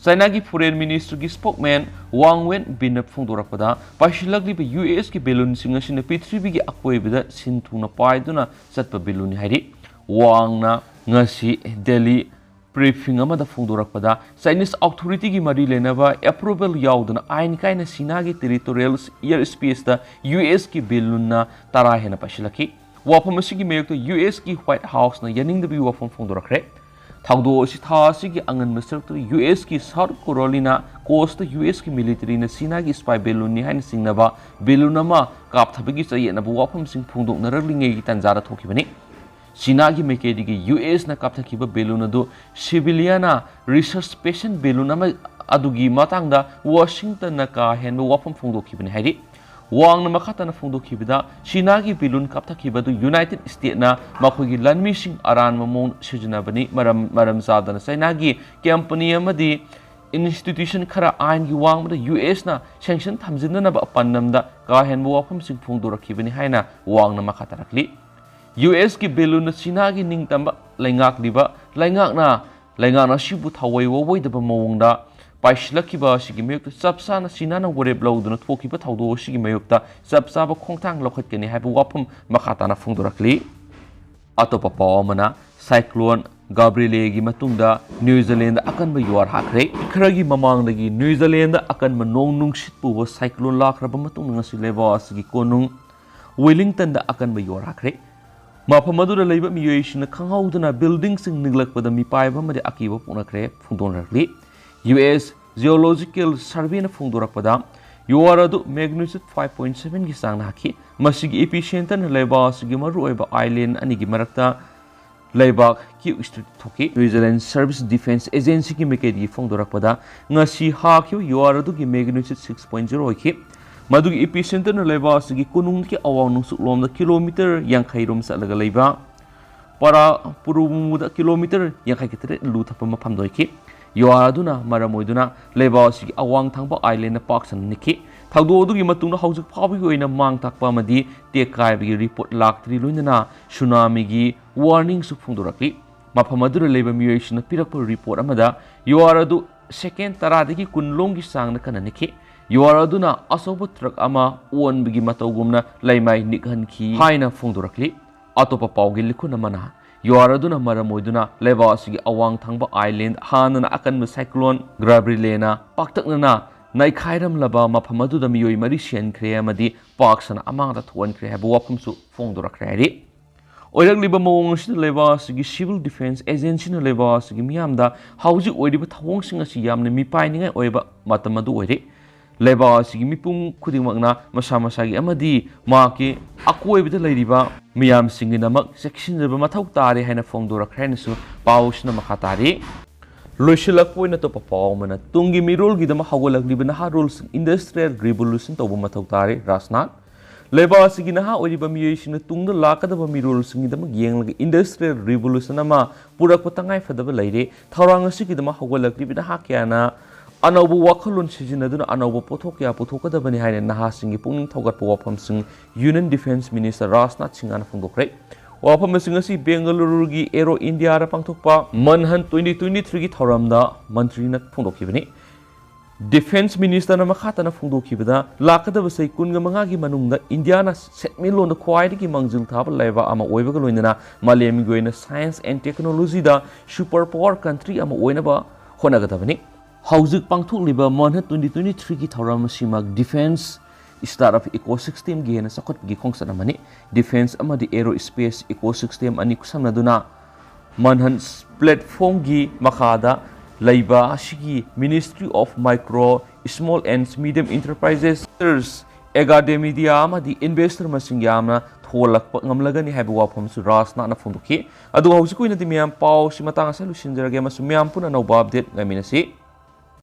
ꯆꯥꯏꯅꯥꯒꯤ ꯐꯣꯔꯦꯟ ꯃꯤꯅꯤꯁꯇ꯭ꯔꯤꯒꯤ ꯁ꯭ꯄꯣꯛꯃꯦꯟ ꯋꯥꯡ ꯋꯦꯟꯕꯤꯟꯅ ꯐꯣꯡꯗꯣꯔꯛꯄꯗ, ꯄꯥꯏꯁꯤꯜꯂꯛꯂꯤꯕ ꯌꯨ ꯑꯦꯁꯀꯤ ꯕꯦꯂꯨꯟꯁꯤꯡ ꯑꯁꯤꯅ ꯄ꯭ꯔꯤꯊꯤꯕꯤꯒꯤ ꯑꯀꯣꯏꯕꯗ ꯁꯤꯟ ꯊꯨꯡꯅ ꯄꯥꯏꯗꯨꯅ ꯆꯠꯄ ꯕꯦꯂꯨꯟꯅꯤ ꯍꯥꯏꯔꯤ꯫ ꯋꯥꯡꯅ ꯉꯁꯤ ꯗꯦꯜꯂꯤ ꯕ꯭ꯔꯤꯐꯤꯡ ꯑꯃꯗ ꯐꯣꯡꯗꯣꯔꯛꯄꯗ, ꯆꯥꯏꯅꯤꯁ ꯑꯣꯊꯣꯔꯤꯇꯤꯒꯤ ꯃꯔꯤ ꯂꯩꯅꯕ ꯑꯦꯄ꯭ꯔꯨꯚꯦꯜ ꯌꯥꯎꯗꯅ ꯑꯥꯏꯟ ꯀꯥꯏꯅ ꯆꯤꯅꯥꯒꯤ ꯇꯦꯔꯤꯇꯣꯔꯤꯌꯦꯜ ꯏꯌꯔ ꯁ꯭ꯄꯦꯁꯇ ꯌꯨ ꯑꯦꯁꯀꯤ ꯕꯦꯂꯨꯟꯅ ꯇꯔꯥ ꯍꯦꯟꯅ ꯄꯥꯏꯁꯤꯜꯂꯛꯈꯤ꯫ ꯋꯥꯐꯝ ꯑꯁꯤꯒꯤ ꯃꯥꯌꯣꯛꯇ ꯌꯨ ꯑꯦꯁꯀꯤ ꯋꯥꯏꯠ ꯍꯥꯎꯁꯅ ꯌꯥꯅꯤꯡꯗꯕꯒꯤ ꯋꯥꯐꯝ ꯐꯣꯡꯗꯣꯔꯛꯈ꯭ꯔꯦ꯫ ꯊꯧꯗꯣꯛ ꯑꯁꯤ ꯊꯥ ꯑꯁꯤꯒꯤ ꯑꯉꯟꯕ ꯁꯔꯨꯛꯇ ꯌꯨ ꯑꯦꯁꯀꯤ ꯁꯥꯎꯠ ꯀꯣꯔꯣꯂꯤꯅꯥ ꯀꯣꯁꯇ ꯌꯨ ꯑꯦꯁꯀꯤ ꯃꯤꯂꯤꯇꯔꯤꯅ ꯆꯤꯅꯥꯒꯤ ꯁ꯭ꯄꯥꯏ ꯕꯦꯂꯨꯟꯅꯤ ꯍꯥꯏꯅ ꯆꯤꯡꯅꯕ ꯕꯦꯂꯨꯟ ꯑꯃ ꯀꯥꯞꯊꯕꯒꯤ ꯆꯌꯦꯠꯅꯕ ꯋꯥꯐꯝꯁꯤꯡ ꯐꯣꯡꯗꯣꯛꯅꯔꯛꯂꯤꯉꯩꯒꯤ ꯇꯥꯟꯖꯥꯗ ꯊꯣꯛꯈꯤꯕꯅꯤ꯫ ꯆꯤꯅꯥꯒꯤ ꯃꯥꯏꯀꯩꯗꯒꯤ ꯌꯨ ꯑꯦꯁꯅ ꯀꯥꯞꯊꯈꯤꯕ ꯕꯦꯂꯨꯟ ꯑꯗꯨ ꯁꯤꯚꯤꯂꯤꯌꯥꯅ ꯔꯤꯁꯔꯆ ꯄꯦꯁꯟ ꯕꯦꯂꯨꯟ ꯑꯃ ꯑꯗꯨꯒꯤ ꯃꯇꯥꯡꯗ ꯋꯥꯁꯤꯡꯇꯟꯅ ꯀꯥ ꯍꯦꯟꯕ ꯋꯥꯐꯝ ꯐꯣꯡꯗꯣꯛꯈꯤꯕꯅꯤ ꯍꯥꯏꯔꯤ꯫ ꯋꯥꯡꯅ ꯃꯈꯥ ꯇꯥꯅ ꯐꯣꯡꯗꯣꯛꯈꯤꯕꯗ, ꯆꯤꯅꯥꯒꯤ ꯕꯦꯂꯨꯟ ꯀꯥꯞꯊꯈꯤꯕ ꯑꯗꯨ ꯌꯨꯅꯥꯏꯇꯦꯗ ꯁ꯭ꯇꯦꯠꯅ ꯃꯈꯣꯏꯒꯤ ꯂꯥꯟꯃꯤꯁꯤꯡ ꯑꯔꯥꯟꯕ ꯃꯑꯣꯡ ꯁꯤꯖꯤꯟꯅꯕꯅꯤ, ꯃꯔꯝ, ꯃꯔꯝ ꯆꯥꯗꯅ ꯆꯥꯏꯅꯥꯒꯤ ꯀꯝꯄꯅꯤ ꯑꯃꯗꯤ ꯏꯟꯁꯇꯤꯇ꯭ꯌꯨꯁꯟ ꯈꯔ ꯑꯥꯏꯟꯒꯤ ꯋꯥꯡꯃꯗ ꯌꯨ ꯑꯦꯁꯅ ꯁꯦꯡꯁꯟ ꯊꯝꯖꯤꯟꯅꯅꯕ ꯄꯥꯟꯗꯝꯗ ꯀꯥ ꯍꯦꯟꯕ ꯋꯥꯐꯝꯁꯤꯡ ꯐꯣꯡꯗꯣꯔꯛꯈꯤꯕꯅꯤ ꯍꯥꯏꯅ ꯋꯥꯡꯅ ꯃꯈꯥ ꯇꯥꯔꯛꯂꯤ꯫ ꯌꯨ ꯑꯦꯁꯀꯤ ꯕꯦꯂꯨꯟꯅ ꯆꯤꯅꯥꯒꯤ ꯅꯤꯡꯇꯝꯕ ꯂꯩꯉꯥꯛꯂꯤꯕ ꯂꯩꯉꯥꯛꯅ, ꯂꯩꯉꯥꯛꯅ ꯑꯁꯤꯕꯨ ꯊꯋꯥꯏ ꯋꯥꯋꯣꯏꯗꯕ ꯃꯑꯣꯡꯗ ꯄꯥꯏꯁꯤꯜꯂꯛꯈꯤꯕ ꯑꯁꯤꯒꯤ ꯃꯥꯌꯣꯛꯇ ꯆꯞ ꯆꯥꯅ ꯆꯤꯅꯥꯅ ꯋꯥꯔꯦꯞ ꯂꯧꯗꯨꯅ ꯊꯣꯛꯈꯤꯕ ꯊꯧꯗꯣꯛ ꯑꯁꯤꯒꯤ ꯃꯥꯌꯣꯛꯇ ꯆꯞ ꯆꯥꯕ ꯈꯣꯡꯊꯥꯡ ꯂꯧꯈꯠꯀꯅꯤ ꯍꯥꯏꯕ ꯋꯥꯐꯝ ꯃꯈꯥ ꯇꯥꯅ ꯐꯣꯡꯗꯣꯔꯛꯂꯤ꯫ ꯑꯇꯣꯞꯄ ꯄꯥꯎ ꯑꯃꯅ, ꯁꯥꯏꯀ꯭ꯂꯣꯟ ꯒꯥꯕ꯭ꯔꯤꯂꯦꯒꯤ ꯃꯇꯨꯡꯗ ꯅ꯭ꯌꯨ ꯖꯤꯂꯦꯟꯗ ꯑꯀꯟꯕ ꯌꯨꯍꯥꯔ ꯍꯥꯈ꯭ꯔꯦ꯫ ꯈꯔꯒꯤ ꯃꯃꯥꯡꯗꯒꯤ ꯅ꯭ꯌꯨ ꯖꯤꯂꯦꯟꯗ ꯑꯀꯟꯕ ꯅꯣꯡ ꯅꯨꯡꯁꯤꯠ ꯄꯨꯕ ꯁꯥꯏꯀ꯭ꯂꯣꯟ ꯂꯥꯛꯈ꯭ꯔꯕ ꯃꯇꯨꯡꯗ ꯉꯁꯤ ꯂꯩꯕꯥꯛ ꯑꯁꯤꯒꯤ ꯀꯣꯅꯨꯡ ꯋꯦꯂꯤꯡꯇꯟꯗ ꯑꯀꯟꯕ ꯌꯨꯍꯥꯔ ꯍꯥꯈ꯭ꯔꯦ꯫ ꯃꯐꯝ ꯑꯗꯨꯗ ꯂꯩꯕ ꯃꯤꯑꯣꯏꯁꯤꯡꯅ ꯈꯪꯍꯧꯗꯅ ꯕꯤꯜꯗꯤꯡꯁꯤꯡ ꯅꯤꯛꯂꯛꯄꯗ ꯃꯤꯄꯥꯏꯕ ꯑꯃꯗꯤ ꯑꯀꯤꯕ ꯄꯣꯛꯅꯈ꯭ꯔꯦ ꯐꯣꯡꯗꯣꯛꯅꯔꯛꯂꯤ꯫ ꯌꯨ ꯑꯦꯁ Geological Surveyꯅ ꯐꯣꯡꯗꯣꯔꯛꯄꯗ, ꯌꯣꯍꯥꯔ ꯑꯗꯨ magnitude five point sevenꯒꯤ ꯆꯥꯡ ꯅꯥꯈꯤ꯫ ꯃꯁꯤꯒꯤ epicenterꯅ ꯂꯩꯕꯥꯛ ꯑꯁꯤꯒꯤ ꯃꯔꯨꯑꯣꯏꯕ island ꯑꯅꯤꯒꯤ ꯃꯔꯛꯇ ꯂꯩꯕꯥꯛ Q Street ꯊꯣꯛꯈꯤ꯫ Switzerland Service Defense Agencyꯒꯤ ꯃꯥꯏꯀꯩꯗꯒꯤ ꯐꯣꯡꯗꯣꯔꯛꯄꯗ, ꯉꯁꯤ ꯍꯥꯈꯤꯕ ꯌꯣꯍꯥꯔ ꯑꯗꯨꯒꯤ magnitude six point zero ꯑꯣꯏꯈꯤ꯫ ꯃꯗꯨꯒꯤ epicenterꯅ ꯂꯩꯕꯥꯛ ꯑꯁꯤꯒꯤ ꯀꯣꯅꯨꯡꯗꯒꯤ ꯑꯋꯥꯡ ꯅꯣꯡꯆꯨꯞꯂꯣꯝꯗ kilometre ꯌꯥꯡꯈꯩ ꯔꯣꯝ ꯆꯠꯂꯒ ꯂꯩꯕ ꯄꯔꯥ ꯄꯨꯔꯨꯕꯨꯃꯨꯗ kilometre ꯌꯥꯡꯈꯩꯒ ꯇꯔꯦꯠ ꯂꯨꯊꯛꯄ ꯃꯐꯝꯗ ꯑꯣꯏꯈꯤ꯫ ꯌꯣꯍꯥꯔ ꯑꯗꯨꯅ ꯃꯔꯝ ꯑꯣꯏꯗꯨꯅ ꯂꯩꯕꯥꯛ ꯑꯁꯤꯒꯤ ꯑꯋꯥꯡ ꯊꯪꯕ islandꯗ ꯄꯥꯛ ꯁꯟꯅ ꯅꯤꯛꯈꯤ꯫ ꯊꯧꯗꯣꯛ ꯑꯗꯨꯒꯤ ꯃꯇꯨꯡꯗ ꯍꯧꯖꯤꯛ ꯐꯥꯎꯕꯒꯤ ꯑꯣꯏꯅ ꯃꯥꯡ ꯇꯥꯛꯄ ꯑꯃꯗꯤ ꯇꯦꯛ ꯀꯥꯏꯕꯒꯤ report ꯂꯥꯛꯇ꯭ꯔꯤ, ꯂꯣꯏꯅꯅ tsunamiꯒꯤ warningꯁꯨ ꯐꯣꯡꯗꯣꯔꯛꯂꯤ꯫ ꯃꯐꯝ ꯑꯗꯨꯗ ꯂꯩꯕ ꯃꯤꯑꯣꯏꯁꯤꯡꯅ ꯄꯤꯔꯛꯄ report ꯑꯃꯗ ꯌꯣꯍꯥꯔ ꯑꯗꯨ second ꯇꯔꯥꯗꯒꯤ ꯀꯨꯟ ꯂꯣꯝꯒꯤ ꯆꯥꯡꯗ ꯀꯟꯅ ꯅꯤꯛꯈꯤ꯫ ꯌꯣꯍꯥꯔ ꯑꯗꯨꯅ ꯑꯆꯧꯕ truck ꯑꯃ ꯑꯣꯟꯕꯒꯤ ꯃꯇꯧꯒꯨꯝꯅ ꯂꯩꯃꯥꯏ ꯅꯤꯛꯍꯟꯈꯤ ꯍꯥꯏꯅ ꯐꯣꯡꯗꯣꯔꯛꯂꯤ꯫ ꯑꯇꯣꯞꯄ ꯄꯥꯎꯒꯤ ꯂꯤꯈꯨꯟ ꯑꯃꯅ ꯌꯣꯍꯥꯔ ꯑꯗꯨꯅ ꯃꯔꯝ ꯑꯣꯏꯗꯨꯅ ꯂꯩꯕꯥꯛ ꯑꯁꯤꯒꯤ ꯑꯋꯥꯡ ꯊꯪꯕ island ꯍꯥꯟꯅꯅ ꯑꯀꯟꯕ cyclone Gabrielleꯅ ꯄꯥꯛꯇꯛꯅꯅ ꯅꯩꯈꯥꯏꯔꯝꯂꯕ ꯃꯐꯝ ꯑꯗꯨꯗ ꯃꯤꯑꯣꯏ ꯃꯔꯤ ꯁꯤꯍꯟꯈ꯭ꯔꯦ ꯑꯃꯗꯤ ꯄꯥꯛ ꯁꯟꯅ ꯑꯃꯥꯡꯗ ꯊꯣꯛꯍꯟꯈ꯭ꯔꯦ ꯍꯥꯏꯕ ꯋꯥꯐꯝꯁꯨ ꯐꯣꯡꯗꯣꯔꯛꯈ꯭ꯔꯦ ꯍꯥꯏꯔꯤ꯫ ꯑꯣꯏꯔꯛꯂꯤꯕ ꯃꯑꯣꯡ ꯑꯁꯤꯗ ꯂꯩꯕꯥꯛ ꯑꯁꯤꯒꯤ Civil Defense Agencyꯅ ꯂꯩꯕꯥꯛ ꯑꯁꯤꯒꯤ ꯃꯤꯌꯥꯝꯗ ꯍꯧꯖꯤꯛ ꯑꯣꯏꯔꯤꯕ ꯊꯧꯑꯣꯡꯁꯤꯡ ꯑꯁꯤ ꯌꯥꯝꯅ ꯃꯤꯄꯥꯏꯅꯤꯡꯉꯥꯏ ꯑꯣꯏꯕ ꯃꯇꯝ ꯑꯗꯨ ꯑꯣꯏꯔꯦ꯫ ꯂꯩꯕꯥꯛ ꯑꯁꯤꯒꯤ ꯃꯤꯄꯨꯝ ꯈꯨꯗꯤꯡꯃꯛꯅ ꯃꯁꯥ ꯃꯁꯥꯒꯤ ꯑꯃꯗꯤ ꯃꯍꯥꯛꯀꯤ ꯑꯀꯣꯏꯕꯗ ꯂꯩꯔꯤꯕ ꯃꯤꯌꯥꯝꯁꯤꯡꯒꯤꯗꯃꯛ ꯆꯦꯛꯁꯤꯟꯖꯕ ꯃꯊꯧ ꯇꯥꯔꯦ ꯍꯥꯏꯅ ꯐꯣꯡꯗꯣꯔꯛꯈ꯭ꯔꯦ ꯍꯥꯏꯅꯁꯨ ꯄꯥꯎꯁꯤꯅ ꯃꯈꯥ ꯇꯥꯔꯤ꯫ ꯂꯣꯏꯁꯤꯜꯂꯛꯄ ꯑꯣꯏꯅ ꯑꯇꯣꯞꯄ ꯄꯥꯎ ꯑꯃꯅ, ꯇꯨꯡꯒꯤ ꯃꯤꯔꯣꯜꯒꯤꯗꯃꯛ ꯍꯧꯒꯠꯂꯛꯂꯤꯕ ꯅꯍꯥꯔꯣꯜꯁꯤꯡ industrial revolution ꯇꯧꯕ ꯃꯊꯧ ꯇꯥꯔꯦ, ꯔꯥꯖꯅꯥꯊ꯫ ꯂꯩꯕꯥꯛ ꯑꯁꯤꯒꯤ ꯅꯍꯥ ꯑꯣꯏꯔꯤꯕ ꯃꯤꯑꯣꯏꯁꯤꯡꯅ ꯇꯨꯡꯗ ꯂꯥꯛꯀꯗꯕ ꯃꯤꯔꯣꯜꯁꯤꯡꯒꯤꯗꯃꯛ ꯌꯦꯡꯂꯒ industrial revolution ꯑꯃ ꯄꯨꯔꯛꯄ ꯇꯉꯥꯏ ꯐꯗꯕ ꯂꯩꯔꯦ꯫ ꯊꯧꯔꯥꯡ ꯑꯁꯤꯒꯤꯗꯃꯛ ꯍꯧꯒꯠꯂꯛꯂꯤꯕ ꯅꯍꯥ ꯀꯌꯥꯅ ꯑꯅꯧꯕ ꯋꯥꯈꯜꯂꯣꯟ ꯁꯤꯖꯤꯟꯅꯗꯨꯅ ꯑꯅꯧꯕ ꯄꯣꯠꯊꯣꯛ ꯀꯌꯥ ꯄꯨꯊꯣꯛꯀꯗꯕꯅꯤ ꯍꯥꯏꯅ ꯅꯍꯥꯁꯤꯡꯒꯤ ꯄꯨꯛꯅꯤꯡ ꯊꯧꯒꯠꯄ ꯋꯥꯐꯝꯁꯤꯡ Union Defense Minister ꯔꯥꯖꯅꯥꯊ ꯁꯤꯡꯍꯅ ꯐꯣꯡꯗꯣꯛꯈ꯭ꯔꯦ꯫ ꯋꯥꯐꯝꯁꯤꯡ ꯑꯁꯤ ꯕꯦꯡꯒꯂꯨꯔꯨꯒꯤ Aero Indiaꯗ ꯄꯥꯡꯊꯣꯛꯄ ꯃꯟꯍꯟ twenty twenty threeꯒꯤ ꯊꯧꯔꯝꯗ ꯃꯟꯇ꯭ꯔꯤꯅ ꯐꯣꯡꯗꯣꯛꯈꯤꯕꯅꯤ꯫ Defense Ministerꯅ ꯃꯈꯥ ꯇꯥꯅ ꯐꯣꯡꯗꯣꯛꯈꯤꯕꯗ, ꯂꯥꯛꯀꯗꯕ ꯆꯍꯤ ꯀꯨꯟꯒ ꯃꯉꯥꯒꯤ ꯃꯅꯨꯡꯗ ꯏꯟꯗꯤꯌꯥꯅ ꯁꯦꯟꯃꯤꯠꯂꯣꯟꯗ ꯈ꯭ꯋꯥꯏꯗꯒꯤ ꯃꯥꯡꯖꯤꯜ ꯊꯥꯕ ꯂꯩꯕꯥꯛ ꯑꯃ ꯑꯣꯏꯕꯒ ꯂꯣꯏꯅꯅ ꯃꯥꯂꯦꯝꯒꯤ ꯑꯣꯏꯅ science and technologyꯗ super power country ꯑꯃ ꯑꯣꯏꯅꯕ ꯍꯣꯠꯅꯒꯗꯕꯅꯤ꯫ ꯍꯧꯖꯤꯛ ꯄꯥꯡꯊꯣꯛꯂꯤꯕ ꯃꯟꯍꯟ twenty twenty threeꯒꯤ ꯊꯧꯔꯝ ꯑꯁꯤꯃꯛ defense startup ecosystemꯒꯤ ꯍꯦꯟꯅ ꯆꯥꯎꯈꯠꯄꯒꯤ ꯈꯣꯡꯆꯠ ꯑꯃꯅꯤ꯫ Defense ꯑꯃꯗꯤ aerospace ecosystem ꯑꯅꯤ ꯈꯨꯠꯁꯝꯅꯗꯨꯅ ꯃꯟꯍꯟ platformꯒꯤ ꯃꯈꯥꯗ ꯂꯩꯕ ꯑꯁꯤꯒꯤ Ministry of Micro, Small and Medium Enterprises, ꯑꯦꯒꯥꯗꯦꯃꯤꯗꯤꯌꯥ ꯑꯃꯗꯤ ꯏꯟꯚꯦꯁꯇꯔ ꯃꯁꯤꯡ ꯌꯥꯝꯅ ꯊꯣꯛꯍꯜꯂꯛꯄ ꯉꯝꯂꯒꯅꯤ ꯍꯥꯏꯕ ꯋꯥꯐꯝꯁꯨ ꯔꯥꯖꯅꯥꯊꯅ ꯐꯣꯡꯗꯣꯛꯈꯤ꯫ ꯑꯗꯨꯒ ꯍꯧꯖꯤꯛ ꯑꯣꯏꯅꯗꯤ ꯃꯌꯥꯝ ꯄꯥꯎꯁꯤ ꯃꯇꯥꯡ ꯑꯁꯤꯗ ꯂꯣꯏꯁꯤꯟꯖꯔꯒꯦ ꯑꯃꯁꯨꯡ ꯃꯌꯥꯝ ꯄꯨꯟꯅ ꯑꯅꯧꯕ ꯑꯞꯗꯦꯠ ꯉꯥꯏꯃꯤꯟꯅꯁꯤ꯫